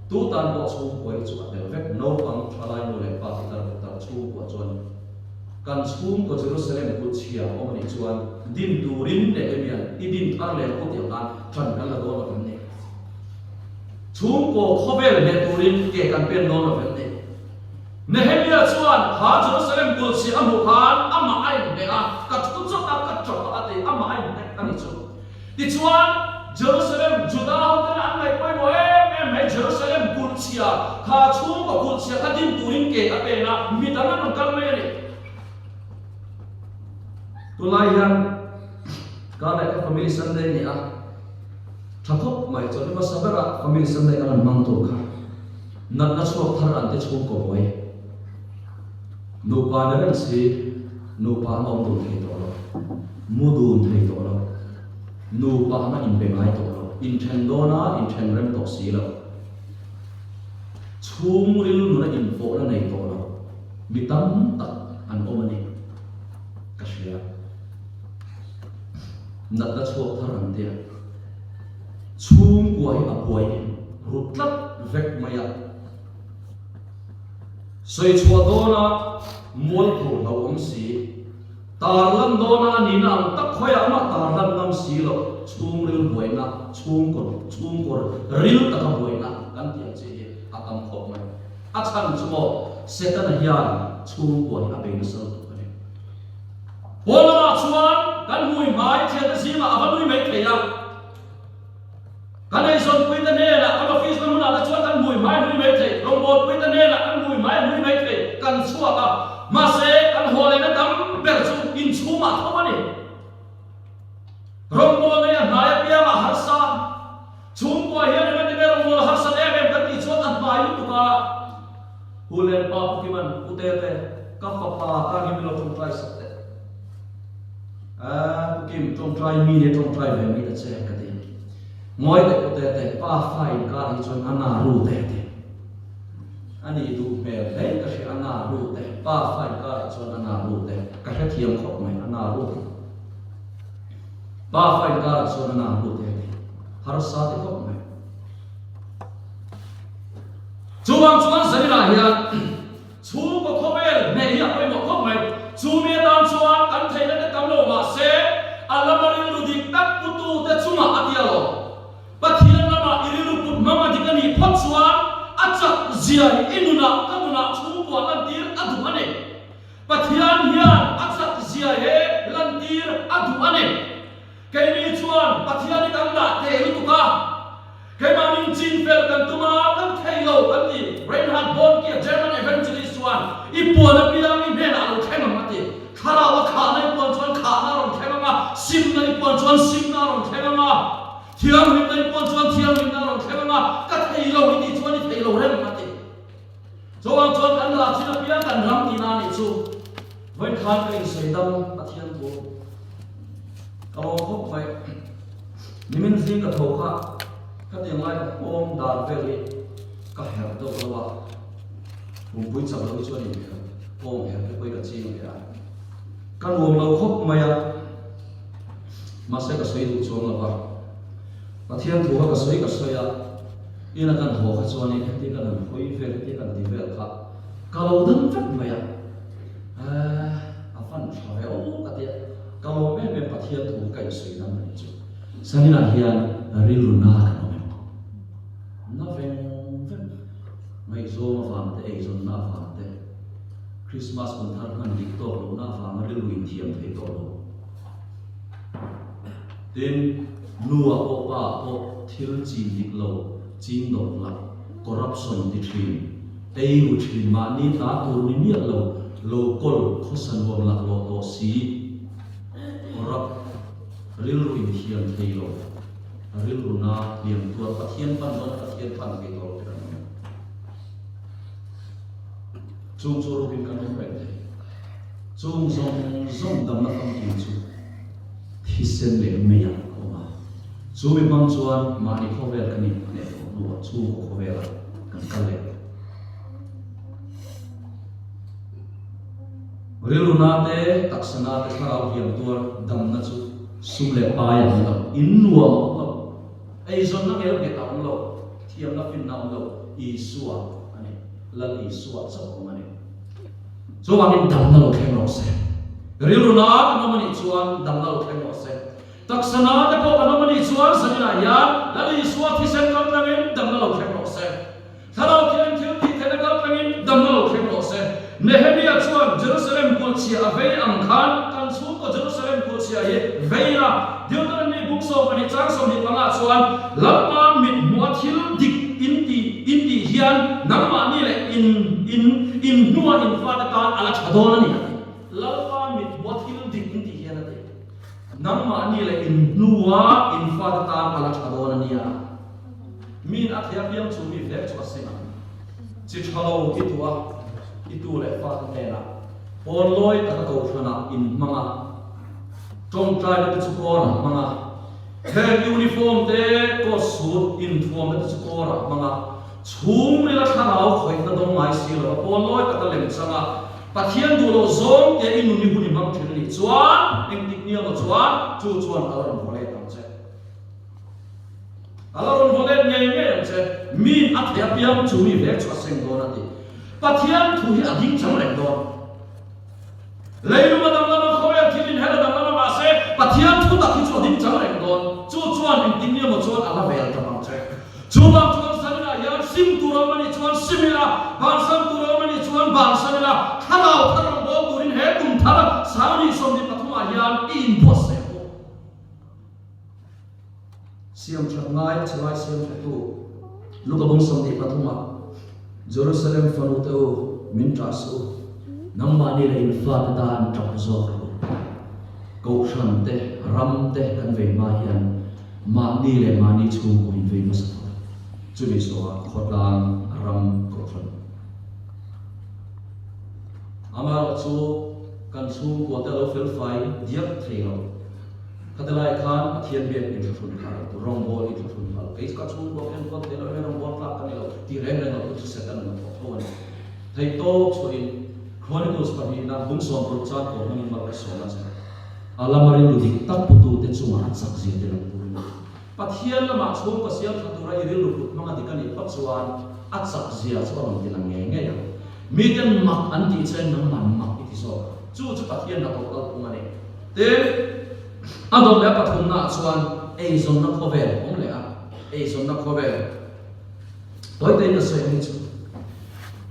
Tu tan pawh chhungkua hi chu a tel vek, naupang thalai nu leh pa pitar putar chhungkua chuan Kan chhungkaw Jerusalem kut chhia awm a nih chuan din turin Nehemia'n i din thar leh pawh tiang khan ṭan kan la dawn lo em ni? Chhungkaw khawvel hneh turin ke kan pen dawn lo em ni? Nehemia chuan kha Jerusalem kut chhia a hmuh khan amah a inhneh a, ka thu chawt a, ka ṭawp a a ti, amah a inhnek a nih chu. Tichuan, Jerusalem, Juda hotena an ngaih pawimawh em em mai Jerusalem kulh chhia, kha chhungkaw kulh chhia kha din turin ke a pen a, mi dang an rawn kal mai a ni. Tunlai hian ka leh ka family Sunday ni a, tha khawp mai chuan hmasa bera family Sunday kan han hmang tur kha natna chhuak thar an ti chhungkaw buai. Nupa ni reng si, nupa an awm dun thei tawh lo, mu dun thei tawh lo, nupa an inbe ngai tawh lo, inthen dawna inthen rem tawh si lo, chhungril nuna inpawhna nei tawh lo mi tam tak an awm a ni ka hria. Natna chhuak thar an tia. Chhungkua hi a buai ru tlat vek mai a. Sawi chhuah dawna mualpho hlo awm si, tarlan dawna a nihna ang tak khawiah mah tarlan ngam si lo, chhungril buaina, chhungkaw chhungkaw ril taka buaina kan tih ang chi hi a tam khawp mai. A chhan chu maw, Setana hian chhungkua hi a bei nasa lutuk a ni. Pawn lamah chuan kan hmui hmai thiante zingah a va nui mai thei a. Kan eizawnpuite hnenah kan office na hmunah te chuan kan hmui hmai hlui mai thei, rawngbawlpuite hnenah kan hmui hmai hlui mai thei, kan chhuak a. Mahse, kan haw lehna tam ber chu inchhungah tho a ni. Rawngbawlna hi a hnai apiangah harsa, chhungkua hian eng ati nge rawngbawlna harsat em em kan tih chuan a hnai lutuk a. Pu Lempa Pu Kiman, Pu Tete, ka fapa tan hi min lo tawngtai sak teh. Aa, Pu Kim, tawngtai mi nia tawngtai ve mai ta che ka ti. Ngawi teh Pu Tete, pa fa inkar hi chuan a na ru teh a ti. A nih duh hmel hle ka hria, a na ru teh. Pa fa inkar ah chuan a na ru teh. Ka hrethiam khawp mai, a na ru teh. Pa fa inkar ah chuan a na ru teh a ti. Harsa ti khawp mai. Chuvang chuan Zanina hian chhungkaw khawvel hneh hi a pawimawh khawp mai. Chumi atan chuan kan theihna te tam lo mah se, a lama rilru dik tak putute chungah a tia lo. Pathian lamah i rilru put hmang a dik a nih phawt chuan a chak zia hi i nunah ka nunah chhungkua lantir a duh a ni. Pathian hian a chak zia he lantir a duh a ni. Keini chuan Pathian hi kan dah teh lutuk a, keimahni chin fel kan tum a, kan thei lo kan ti. Reinhard Bonnke, German evangelist chuan, I puan apiang i hnenah a lo thleng ang a ti. Thlarau a khahna i puan chuan khahna a rawn thleng ang a, simna i puan chuan simna a rawn thleng ang a, thianghlimna i puan chuan thianghlimna a rawn thleng ang a, ka thei lo i tih chuan i thei lo reng a ti. Chuvang chuan kan dah chin apiang kan ram tihna a nih chu. Vawiin khan ka insawi dam Pathian thu ka lawm khawp mai. Nimin zing ka tho kha ka tiang lai ka pawm dar vel hi ka herh deuh lo a, pumpui chak lo hi chuan inherh pawm herh te pawh hi ka ching ve a, ka nuam lo khawp mai a, mahse ka sawi duh chuang lo va, Pathian thu kha ka sawi ka sawi a, ina kan haw kha chuanin heti kan han hawi vel heti kan ti vel kha ka lo dam vek mai a. Ehh a fan tha ve aw ka tia, ka lawm em em Pathian thu ka insawi dam a nih chu. Saninah hian rilru na kan awm em? Na veng veng, ngaihzawng avang te, eizawnna avang te, Christmas kum thar hman dik tawk lohna avanga rilru inthiam thei tawh lo. Tin, nu-ah pawh pa-ah pawh thil chin dik lo, chin dawt lah, corruption ti thin, ei ru thin mahni ta tur ni miah lo, lo kawl khawsa nuam laklawh tawh si, corrupt, rilru inthiam thei lo, rilru na hliam tuar Pathian pan dawn a Pathian pan thei tawh lo te kan awm. Chung chu rukin kan awm reng thei. Chung zawng zawng damna famkim chu thisen leh meiah a awm a. Chu mi hmang chuan mahni khawvel kan inhneh tawh hnuah chhungkaw khawvelah kan kal leh tawh. Rilru na te, taksa na te, thlarau hliam tuar damna chu sum leh pai a awm lo, in nuam a awm lo, eizawnna ngel nghet a awm lo, thiamna finna a awm lo, Isua a ni, Lal Isua chauh a awm a ni. Chuvangin damna lo thleng rawh se. Rilru na kan awm a nih chuan damna lo thleng rawh se. Taksa na te pawh kan awm a nih chuan zaninah hian Lal Isua thisen kal tlangin damna lo thleng rawh se. Thlarau thian thil tih theihna kal tlangin damna lo thleng rawh se. Nehemia chuan Jerusalem kulhchhia a vei ang khan kan chhungkaw Jerusalem kulhchhia hi vei ila. Deuteronomy buk 12 chang 25 chuan Lalpa mit hmuh a thil dik in ti in tih hian nangmahni leh in in in hnua in fate tan a la tha dawn a ni a ti. Lalpa mit hmuh a thil dik in tih hian a ti. Nangmahni leh in hnua in fate tan a la tha dawn a nia. Min a thei apiang chu mi vek chu a seng ang. Chi tha lo i tu a, i tu leh fate hnenah pawn lawi taka kohhranah in hmang a, tawngtaina te chu kawrah hmang a, heng uniform te coat suit inthuamna te chu kawrah hmang a, chhungrila thlarau khawihna dawng ngai si lo a, pawn lawi taka lem chang a, Pathian duh loh zawng te i nun i hun i hmang thin a nih chuan engtik nia maw chuan chu chuan a la rawn vaw let ang che. A la rawn vaw let ngei ngei ang che. Min a thei apiang chu mi vek chu a seng dawn a ti. Pathian thu hi a ding chang reng dawn. Leilung a danglam a, khawvel thil inher a danglam a, mahse Pathian thu tak hi chu a ding chang reng dawn. Chu chuan engtin nge maw chuan a la vel ta ang che. Chuvang chuan zaninah hian sim tur a awm a nih chuan sim ila, bansan tur a awm a nih chuan bansan ila, thlarau thar rawn bawl turin he kum thar 2023 ah hian i inbuatsaih ang u. Siam that ngai a chalai siam thatu Luka bung 23 ah Jerusalem fanu te u min ṭah suh u, nangmahni leh in fate tan ṭap zawk rawh u. Kohhran te, ram te kan vei hma hian mahni leh mahni chhungkaw in vei hmasa phawt a, chumi zawhah khawtlang, ram, kohhran. Amaherawhchu kan chhungkua te a lo felfai diak thei lo. Khati lai khan Pathian biak in thlahrun phah lo tur, rawngbawl in thlahrun phah lo. Kei chu ka chhungkua khian kual thei lo em, rawngbawl tlak ka ni lo ti reng reng lo tur chu Satan a thawk tho a ni. Theihtawp chhuahin Chronicles pahnihna bung 60 chan pawh hmangin mal ka sawm a che. A lama rilru dik tak putute chungah a chak zia te lang turin a ti. Pathian lamah chhungkaw siam tha tura i rilru put hmanga dik a nih phawt chuan a chak zia chu a rawn ti lang ngei ngei ang. Miten mak an tih chuan nangman mak i ti zawk ang. Chu chu Pathian hnathawh kalphung a ni. Tin, a dawt leh a pathumnaah chuan eizawnna khawvel a awm leh a, eizawnna khawvel. Tawitein ka sawi ang hi chu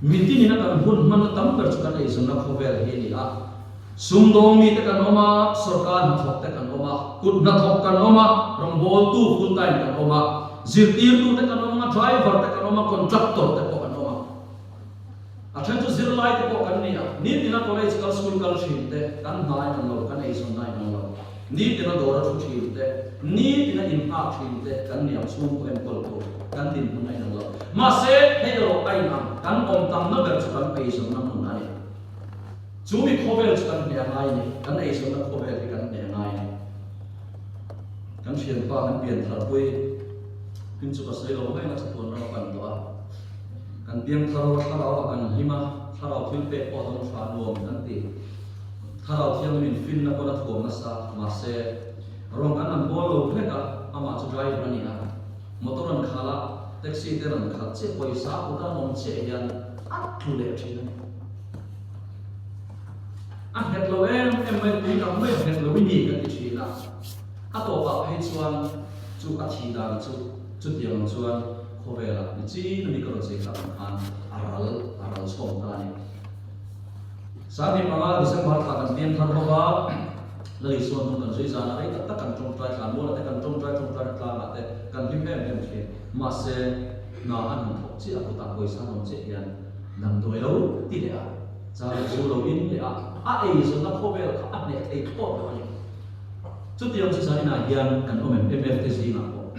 mitinin a kan hun hmanna tam ber chu kan eizawnna khawvel hi a ni a. Sumdawng mite kan awm a, sorkar hnathawk te kan awm a, kut hnathawk kan awm a, rawngbawltu full time kan awm a, zirtirtute kan awm a, driver te kan awm a, contractor te pawh kan awm a. A then chu zirlai te pawh kan ni a, nitina college kal school kal thin te kan hna in ang lo, kan eizawn na in ang lo. Nitina dawr a thu thin te, nitina inhak thin te kan ni ang chhungkaw enkawl tur kan dinhmun a in ang lo. Mahse, hei erawh a in ang, kan awm tamna ber chu kan eizawnna hmun a ni. Chu mi khawvel chu kan hne a ngai a ni, kan eizawnna khawvel hi kan hne a ngai a ni. Kan thianpa kan piantharpui hming chu ka sawi lo mai ang a chatuan ram a pan tawh a. Kan piangthar thlarau ah kan hlim a, thlarau thil pek pawh a dawng tha nuam kan ti. Thlarau thianghlim in finna pawn a thuam nasa, mahse rawng kan han bawl lo hlek a, amah chu driver a ni a, motor an khalh a, taxi te rawn khalh chiah pawisa kut a an awm chiah hian a tlu leh thin a ni. A nghet lo em em mai, tui ang mai a nghet lo i ni kan ti thin a, a tawpah phei chuan chu a thih dan chu chutiang chuan Khawvelah ni chin a mi ka rawn sawi tak ang khan a ral a ral chhawm ta a ni. 15 December thla kan pian thar bawk a, Lali sawn hnung kan zui zan a, rei tak tak kan tawngtai thlan mual ah te kan tawngtai tawngtai na tlang ah te kan hlim em em thin. Mahse, hna an han thawk chiah a, kutah pawisa an awm chiah hian damdawi lo ti leh a, chang zu lo in leh a, a eizawnna khawvel kha a hneh thei thlawt lo a ni. Chutiang chu zaninah hian kan awm em em te zingah pawh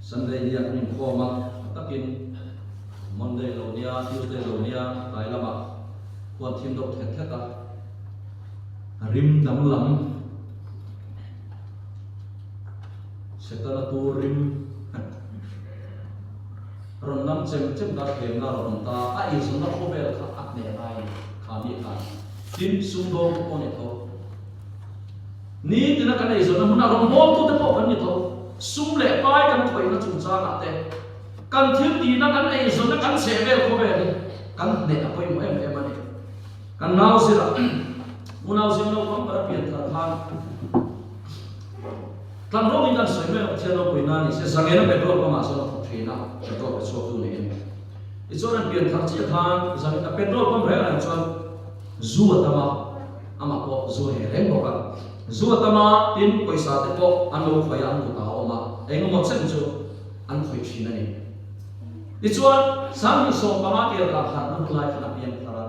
Sunday nia kan inkhawm a, a takin Monday lo nia, Tuesday lo nia tlai lamah khuan thim deuh thet thet a, rim danglam Setana tur rim rawn nam chem chem ta thlemna rawn awm ta, a eizawnna khawvel kha a hneh ngai a ni, kha mi khan. Tin, sumdawng te pawh a ni tho. Nitina kan eizawnna hmunah rawngbawltute pawh kan ni tho. Sum leh pai kan khawihna chungchangah te, kan thil tihna, kan eizawnna, kan chhehvel khawvel hi kan hneh a pawimawh em em a ni. Kan nau zirah unau zing naupang ber a pian thar khan tlanrawngin kan sawi mai a, Pathian ropui na ni se, zangena petrol pump ah sawn a thawk thin a, petrol pe chhuaktu niin. Tichuan an pian thar chiah khan zangena petrol pump reng reng chuan zu a tam a, amah pawh zu a heh reng bawk a. Zu a tam a, tin pawisa te pawh an lo khawih a, an kutah a awm a, engemaw chen chu an khawih thin a ni. Tichuan, 2015 kel kah harhna hun lai khan a piang thar a,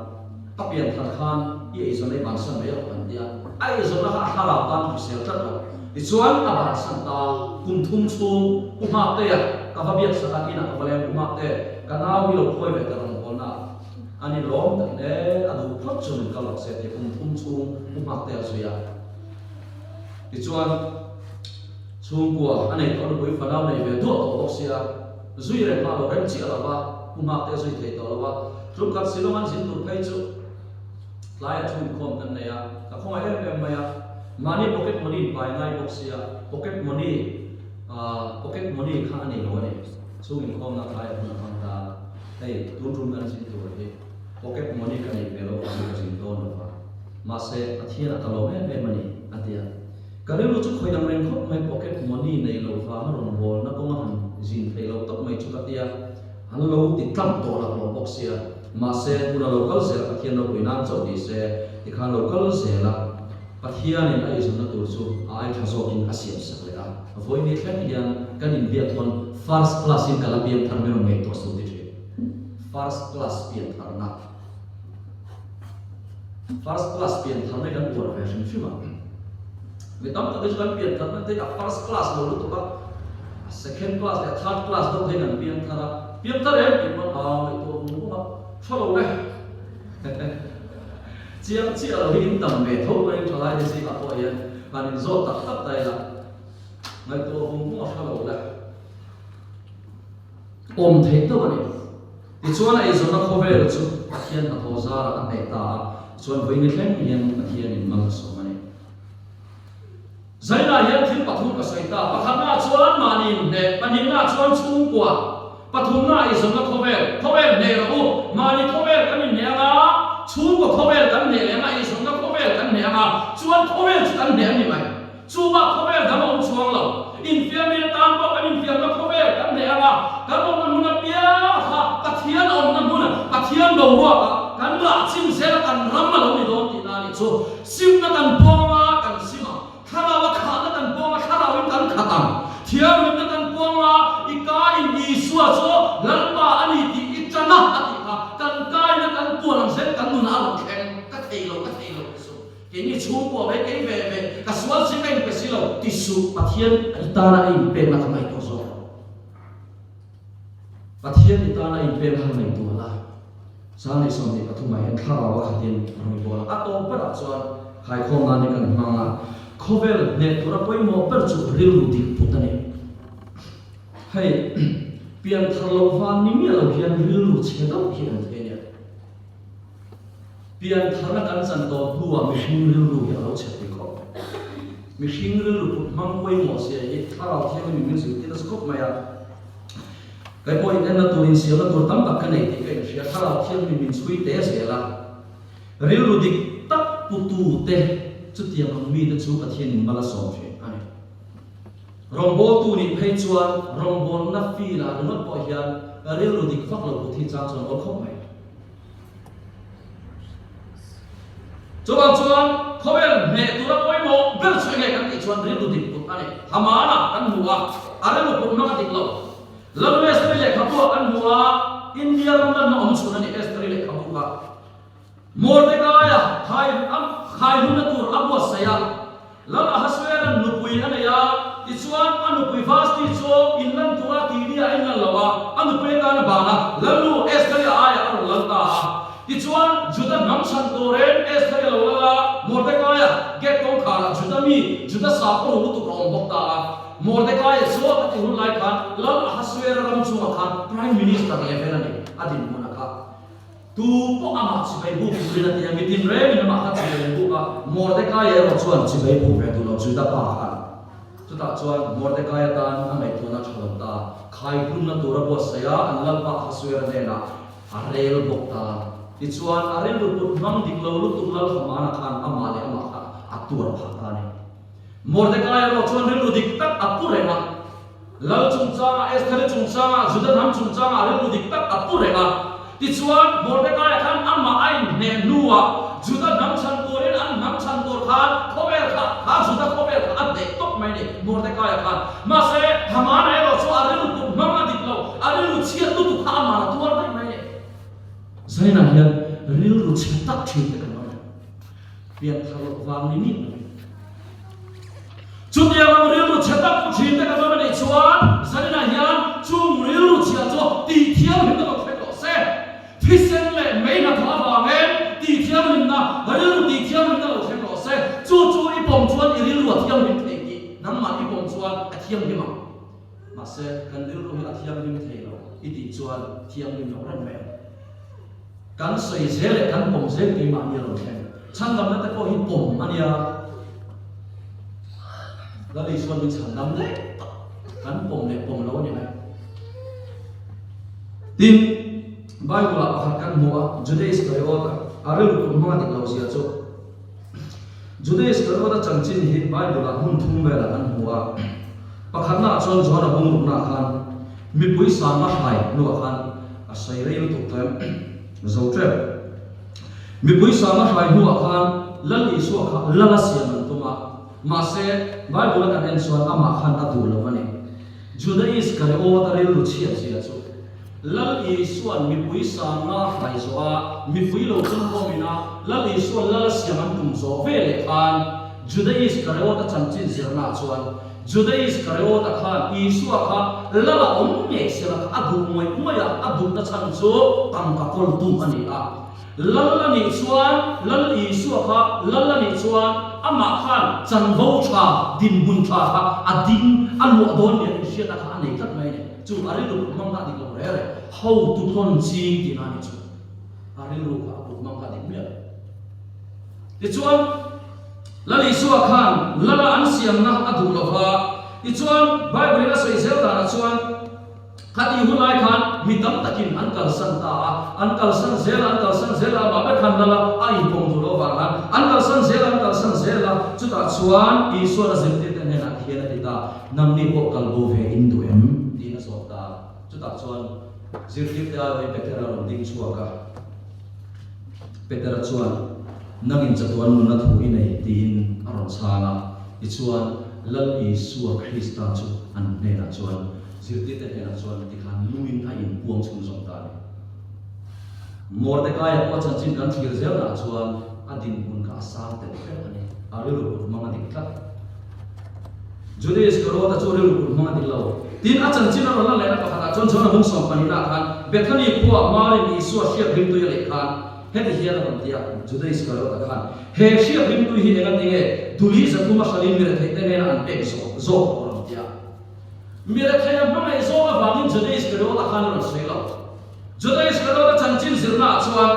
a pian thar khan i eizawn ei bansan mai rawh kan ti a, a eizawnna kha a thlarau tan hrisel tlat lo. Tichuan, a bansan ta, kum thum chhung Pu Hmaktea ka va biak sak a, inah ka va leng Pu Hmakte, ka nau hi lo khawi ve ta rawngbawlna ah a ni lawm takin e, a duh phawt chu min kal rawh se tia kum thum chhung Pu Hmaktea a zui a. Tichuan, chhungkua a nei tawh nupui fanau nei ve duah tawh bawk sia, Zui reng kha a lo rem chiah lo va, pu Hmakte a zui thei tawh lo va. Tumkhat Shillong an zin tur phei chu tlaiah thu inkhawm kan nei a, ka khawngaih em em mai a. Mahni pocket money in pai ngai bawk sia, pocket money ah pocket money kha a nei lo a ni. Chhung inkhawmna tlaiah hun a hmang ta, hei tun tum kan zin tur hi pocket money ka neih ve lo vangin ka zin dawn lo va, mahse Pathianah ka lawm em em a ni, a ti a. Ka rilru chu khawi ang reng khawp mai, pocket money nei lo vanga rawn bawlna kawnga han zin theih loh tawp mai chu ka tia, an lo ti tlang tawh lak lo bawk sia. Mahse, hmun a lo kal zel a, Pathian ropui nan chauh ni se, tikhan lo kal zel a, Pathianin a eizawnna tur chu a ai tha zawkin a siam sak leh a. Vawiin thleng hian kan inbiak pawn first class in ka la piang thar min rawn ngaihtuah suh ti thin. First class pian tharna. First class pian tharna hi kan uar ve hrim hrim a. Mi tam tak hi chu kan pian tharna te a first class lo lutuk a, a second class leh third class deuh te hi kan piang thar a. Piang thar em tih pawn aa ngaihtuah vung vung a, tha lo e. Chiang chiah lo hi in tam ve tho mai thalai te zingah pawh hian han inzawt tak tak ta ila ngaihtuah vung vung a tha lo le. Awm theih deuh a ni. Tichuan a eizawnna khawvel chu Pathian hnathawh zarah a hneh ta a, chuan vawiin thleng hian Pathianin mal a sawm a ni. Zainah hian thil pathum ka sawi ta, pakhatnaah chuan mahni inhneh, pahnihnaah chuan chhungkua, pathumnaah eizawnna khawvel, khawvel hneh rawh u, mahni khawvel kan inhneh anga, chhungkaw khawvel kan hneh leh anga, eizawnna khawvel kan hneh anga, chuan khawvel chu kan hneh a ni mai. Chu bak khawvel dang a awm chuang lo. Infiammi atan pawh kan infiamna khawvel kan hneh ang a, kan awmna hmun apiang kha Pathian awmna hmun, Pathian boruak ah kan rah chim zel a, kan ram a lo ni dawn tihna a nih chu. Simna kan pawng a, kan sim ang. Thlarau a khahna kan pawng a, thlarauin kan khat ang. Thianghlimna kan pawng a, i kaiin Isua chu Lalpa a ni tih i tan a, a tih kha kan kaina kan puan ang zel kan nunah a rawn thleng. Ka thei lo, ka thei lo ti suh. Keini chhungkua ve kei ve ve ka sual si ka inpe si lo ti suh Pathian i tana a inpekna kha ngaihtuah zawk rawh. Pathian i tana a inpekna kha ngaihtuah la. 23 ah hian thlarau a khatin rawn bawl a, a tawp berah chuan khaikhawm nan hi kan hmang a, khawvel hneh tura pawimawh ber chu rilru dik put a ni. Hei pianthar loh van ni miah lo hian rilru chhe deuh hi an thei nia. Piantharna kan chan tawh hnuah mihring rilru hi a lo chhe thei khawp. Mihring rilru put hmang pawimawh zia hi Thlarau Thianghlim min zirtir nasa khawp mai a. Kei pawh inenna tur, insiamna tur tam tak ka nei tih ka inhria. Thlarau Thianghlim min chhui te zel a. Rilru dik tak putute chutiang ang mite chu Pathianin mal a sawm thin a ni. Rawngbawltu nih phei chuan rawngbawlna field-ah ringawt pawh hian rilru dik vak lo put hi chang chuan awl khawp mai. Chuvang chuan. khawvel hneh tura pawimawh ber chu enge kan tih chuan rilru dik put a ni. Hamana kan hmu a, a rilru put hmang a dik lo. Lal Esteri lehkhabu ah kan hmu a, India ram lanna awm chhun a ni Esteri lehkhabu kha. Mordekaia khai a khai hlumna tur a buatsaih a, Lal Ahasuera'n nupui a nei a, tichuan a nupui Vasti chu inlan tura tih ni a inlan lo a, a nupui atan a ban a, Lalnu Estheri a aiah a rawn lal ta a. Tichuan Juda hnam chhan turin Estheri a lo lal a, Mordekaia gate kawngkharah Juda mi, Juda sakhaw ru lutuk a awm bawk ta a. Mordekaia chu a tih hun lai khan Lal Ahasuera ram chungah khan Prime Minister level a ni, a dinhmun a kha. Tu pawh amah chibai buk turin a ti a, mitin rengin amah kha chibai an buk a, Mordekaia erawh chuan chibai buk ve duh lo Juda pa khan. Chutah chuan Mordekaia tan a ngaihtuahna tha lo ta, khaihlumna tura buatsaih a, an lalpa Ahasuera hnenah a rel bawk ta. Tichuan, a rilru put hmang dik lo lutuk lal Hamana khan amah leh amah kha a tuar phah ta a ni. Mordekaia erawh chuan rilru dik tak a pu reng a. Lal chungchangah, Estheri chungchangah, Juda hnam chungchangah rilru dik tak a pu reng a. Tichuan, Mordekaia khan amah a inhneh hnuah Juda hnam chhan turin an hnam chhan tur khan khawvel kha, kha Juda khawvel kha a hneh tawp mai a ni, Mordekaia khan. Mahse, Hamana erawh chu a rilru put hmang a dik lo, a rilru chhiat lutuk kha amah a tuar daih mai a ni. Zainah hian rilru chhe tak thin te kan awm em? Pian thar loh vang ni miah lovin. Chutiang ang rilru chhe tak pu thin te kan awm a nih chuan zaninah hian chung rilru chhia chu tihthianghlimna lo thleng rawh se. Thisen leh mei hnathawh avangin tihthianghlimna, rilru tihthianghlimna lo thleng rawh se. Chu chu i pawm chuan i rilru a thianghlim thei tih nangmah i pawm chuan a thianghlim ang. Mahse, kan rilru hi a thianghlim thei lo i tih chuan thianghlim lo reng mai ang. Kan sawi zel leh kan pawm zel keimahni a rawn thleng. Chhandamna te pawh hi pawm a nia. Lal Isuan min chhandam daih tak. Kan pawm leh pawm lo a ni mai. Tin, Bible-ah pakhat kan hmu a, Juda Iskariot-a a rilru put hmang a dik lo zia chu. Juda Iskariot-a chanchin hi Bible-ah hmun thum velah kan hmu a. Pakhatnaah chuan Johana bungruknaah khan mipui sanga hrai hnuah khan A sawi rei lutuk tawh em? Zo tep. Mipui sanga hrai hnuah khan Lal Isua kha lal a siam an tum a, mahse Bible a kan en chuan amah khan a duh lo a ni. Juda Iskariot a rilru chhiat zia chu Lal Isua'n mipui sanga hrai zawh a, mipui lo chungkhawmin a Lal Isua'n lal a siam an tum zawh ve leh khan Juda Iskariot a chanchin zirnaah chuan Juda Iskariota khan Isua kha lal a awm ngei sela kha a duh ngawih ngawih a, a duhna chhan chu tangka kawltu a ni a. Lal a nih chuan, Lal Isua kha lal a nih chuan amah khan chanvo tha, dinhmun tha kha a ding, a luah dawn nia inhriatna kha a nei tlat mai a ni. Chu a rilru put hmang kha a dik lo reh reh. Hotu thawn ching tihna a nih chu. A rilru kha a put hmang kha a dik miah lo. Tichuan. Lal Isua khan lala an siamna a duh lo va, tichuan Bible-in a sawi zel danah chuan khatih hun lai khan mi tam takin an kalsan ta a, an kalsan zel a, an kalsan zel a, amah ber khan lala a inpawm duh lo avang khan an kalsan zel a, an kalsan zel a, chutah chuan Isua'n a zirtirte hnenah khian a ti ta, Nangni pawh kal bo ve in duh em? tiin a zawt ta a, chutah chuan zirtirte aiawhin Petera rawn ding chhuak a. Petera chuan, Nangin chatuan nunna thu i nei, tiin a rawn chhang a. Tichuan, Lal Isua Krista chu an hnenah chuan, zirtirte hnenah chuan tikhan nungin a inpuang chhunzawm ta a ni. Mordekaia pawh a chanchin kan thlir zelnaah chuan a dinhmun kha a sang tel tel a ni. A rilru put hmang a dik tlat. Juda Iskariota chu rilru put hmang a dik lo. Tin, a chanchin a rawn la lehna pakhatah chuan John-a hung sawmpahnihnaah khan Bethany khuaah Marin Isua hriak rimtui a leh khan heti hian a rawn ti a, Juda Iskariota khan, He hriak rimtui hi enga tinge duli zathuma hralin mi retheihte nena an pek zawh zawk a rawn ti a. Mi rethei a hmangaih zawk avangin Juda Iskariota khan a rawn sawi lo. Juda Iskariota chanchin zirnaah chuan,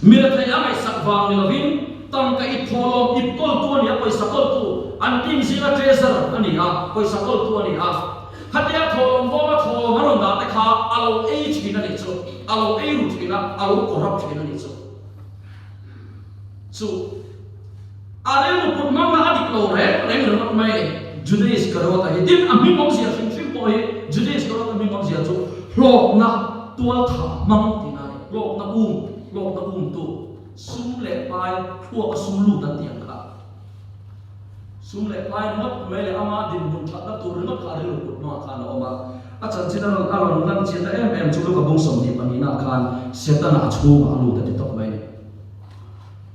Mi rethei a ngaihsak vang ni lovin tangka ip thawhlawm ip kawltu a ni a, pawisa kawltu, an team zinga treasurer a ni a, pawisa kawltu a ni a. Khatia thawhlawm bawma thawhlawm a rawn dah te kha a lo ei thin a nih chu, a lo ei ru thin a, a lo corrupt thin a nih chu. Chu a rilru put hmang kha a dik lo reng reng ringawt mai a ni. Juda Iskariota hi tin a hming awmzia hrim hrim pawh hi Juda Iskariota hming awmzia chu hlawkna tualthah hmang tihna a ni, hlawkna um, hlawkna umtu. Sum leh pai thluak a sum lut an tih ang kha. Sum leh pai ringawt mai leh ama dinhmun thatna tur ringawt kha a rilru kut hmangah khan a awm a. A chanchin a rawn a rawn lan chiah ta em em chu Luka bung 22 ah khan Setana a chhungah a lut a ti tawp mai a ni.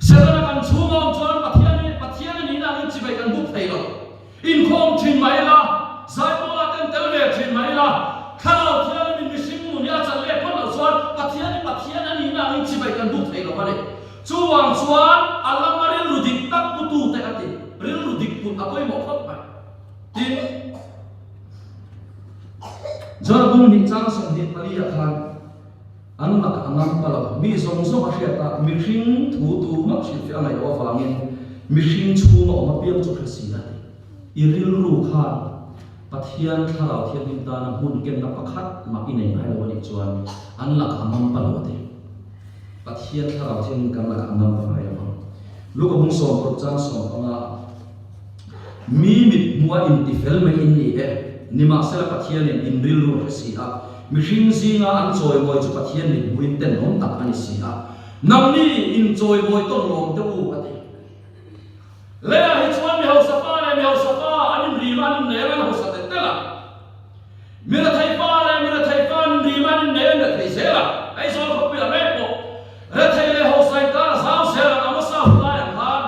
Setana kan chhunga awm chuan Pathian hi Pathian a nihna angin chibai kan buk thei lo. Inkhawm thin mai ila, Zaipawlah ten tel ve thin mai ila, Thlarau Thianghlimin mihring nun hi a chan leh phawt loh chuan Pathian hi Pathian a nihna angin chibai kan buk thei lo a ni. Chuvang chuan a lama rilru dik tak putute a ti. Rilru dik put a pawimawh khawp mai. Tin, John bung hnih chang 24 ah khan an lakah a ngam ta lo. Mi zawng zawng a hriat a, mihring thu tu mah hrilhfiah a ngaih loh avangin mihring chhunga awm apiang chu hre si a ti. I rilru khan Pathian Thlarau Thianghlim tana hmun kenna pakhat mah i nei ngai lo a nih chuan an lakah a ngam pa lo a ti. Pathian Thlarau Thianghlim kan lakah a ngam pa ngai lo ang. Luka bung 60 chang 15 Mi mit hmuha intifel mai in ni e, nimahsela Pathianin in rilru a hre si a, mihring zinga an chawimawi chu Pathian mit hmuhin tenawm tak a ni si a, nangni in chawimawi tawn lawm teh u, a ti. Leiah hi chuan mi hausa pa leh mi hausa pa an inrim a, an innei ang, an hausa tel tel a. Mi rethei pa leh mi rethei pa an inrim a, an innei an rethei zel a. Aizawl khawpuiah mek pawh rethei leh hausa inkar a zau zel ang, Amosa hun lai ang khan.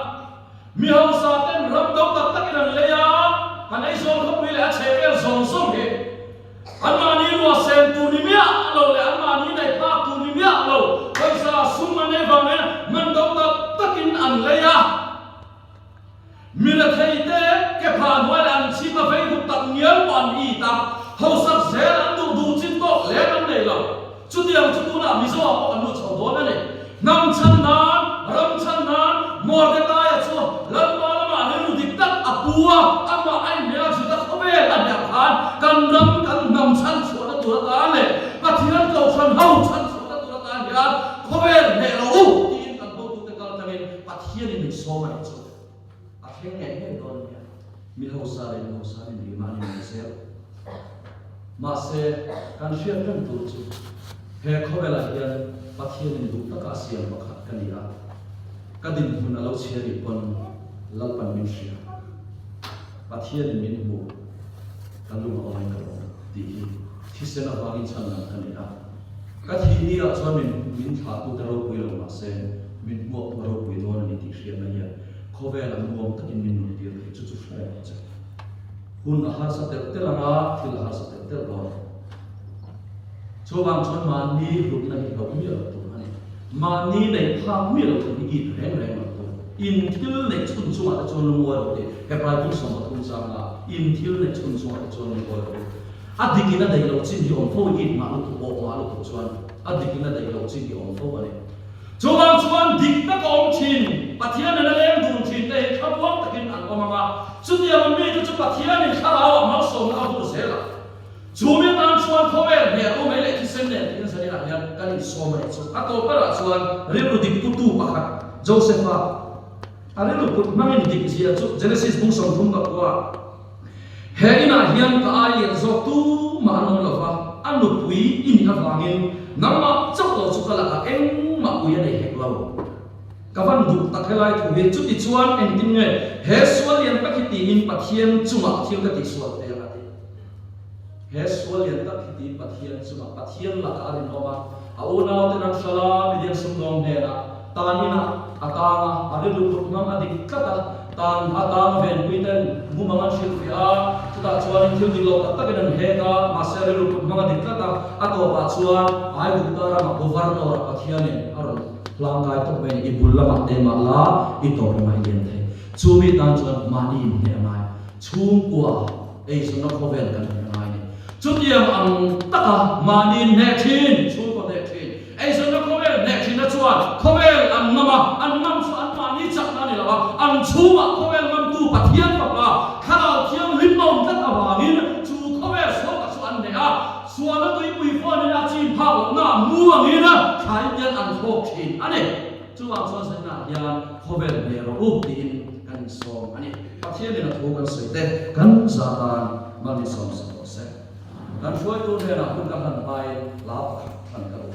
Mi hausa ten ram do tak takin an lei a, kan Aizawl khawpui leh a chheh vel zawng zawng hi anmahni ruah sen tur ni miah lo leh anmahni neih phak tur ni miah lo pawisa sum an nei vangin man do tak takin an lei a. Mi rethei te ke phah hnuai leh an chhip a vei vuk tak ngial pawh an it a, hausak zel an duh duh chin tawk lem an nei lo. Chutiang chu tunah Mizo ah pawh kan lut chho dawn a ni. Hnam chhan nan, ram chhan nan, Mordekaia chu Lalpa lamah rilru dik tak a pu a, amah a inhmeh a, Juda khawvel a hniam khan kan ram, kan hnam chhan chhuahna tur atan leh Pathian Kohhran ho chhan chhuahna tur atan hian khawvel hneh lo u tiin kan hotute kal tlangin Pathianin min sawm a nih chu. A thleng ngei ngei dawn a nia. Mi hausa leh mi hausa an inrih mah a ni mai zel. Mahse, kan hriat reng tur chu he khawvelah hian Pathianin duh taka a siam pakhat ka ni a, ka dinhmun a lo chhia rih pawn Lalpan min hria, Pathianin min hmu, ka lung a awm ka lawm tih hi thisen avangin chhan lam ka ni a. Ka thih ni ah chuan min min thlahtute ropui lo mahse min hmuak tu a ropui dawn a ni tih hriatna hian khawvel a nuam takin min nun tir thei chu chu hre reng che. Hun a harsa telh telh ang a, thil a harsa telh telh dawn. Chuvang chuan mahni hlutna hi hlauh miah loh tur a ni. Mahni neih phak miah loh tur hi it reng reng loh tur. In thil neih chhun chungah te chuan lungawi lo tih Hebrai bung 13 changa in thil neih chhun chungah te chuan lungawi lo. A dikin a daih loh chin hi awm fo it mah lutuk awk mah lutuk chuan a dikin a daih loh chin hi awm fo a ni. Chuvang chuan dik taka awm thin, Pathianin a leng dun thin te hi thlamuang takin an awm ang a, chutiang awm mite chu Pathianin thlarauah malsawmna a vur zel a. Chu mi atan chuan khawvel hmel awm mai leh thisen nen tiin zaninah hian kan insawm a nih chu. A tawp berah chuan rilru dik putu pakhat Joseph-a a rilru put hmangin dik zia chu Genesis bung 34 He inah hian ka ai lian zawk tu mah an awm lo va, a nupui i nih avangin nangmah chauh lo chu ka lakah engmah ui a nei hek lo. Ka van duh tak helai thu hi, chuti chuan engtin nge he sual lian tak hi tiin Pathian chungah thil ka tihsual thei ang a ti. He sual lian tak hi tiin Pathian chungah, Pathian lakah a rinawm a, a unauten an hralh a, Midian sumdawng hnenah tan inah a tang a, a rilru put hmang a dik tlat a, Tan a tang venpui ten mumang an hrilhfiah a, chutah chuanin thil dik lo tak takin an hek a, mahse rilru put hmang a dik tlat a, a tawpah chuan Aigupta ramah Governor ah Pathianin a rawn hlangkai tawp mai a ni, i bul lamah te mah la, i tawp lamah i lian thei. Chumi tan chuan mahni inhneh a ngai, chhungkua eizawnna khawvel kan hneh a ngai a ni. Chutiang ang taka mahni inhneh thin, chhungkaw hneh thin, Eizawnna khawvel hneh thinna chuan khawvel an ngam a, an ngam chu anmahni chakna a ni lo a, an chhungah khawvel ngamtu Pathian Fapa Thlarau Thianghlim a awm tlat avangin chu khawvel sual tak chu an hneh a, sualna tuipui fanin a chin phak lohna mu angin thlai hian an thlawk thin a ni. Chuvang chuan zaninah hian khawvel hneh rawh u tiin kan insawm a ni. Pathianin a thu kan sawi te kan zah tan mal insawm sak rawh se. Kan hruaitu hnenah hun ka hlan hmain hla pakhat hlan ka duh.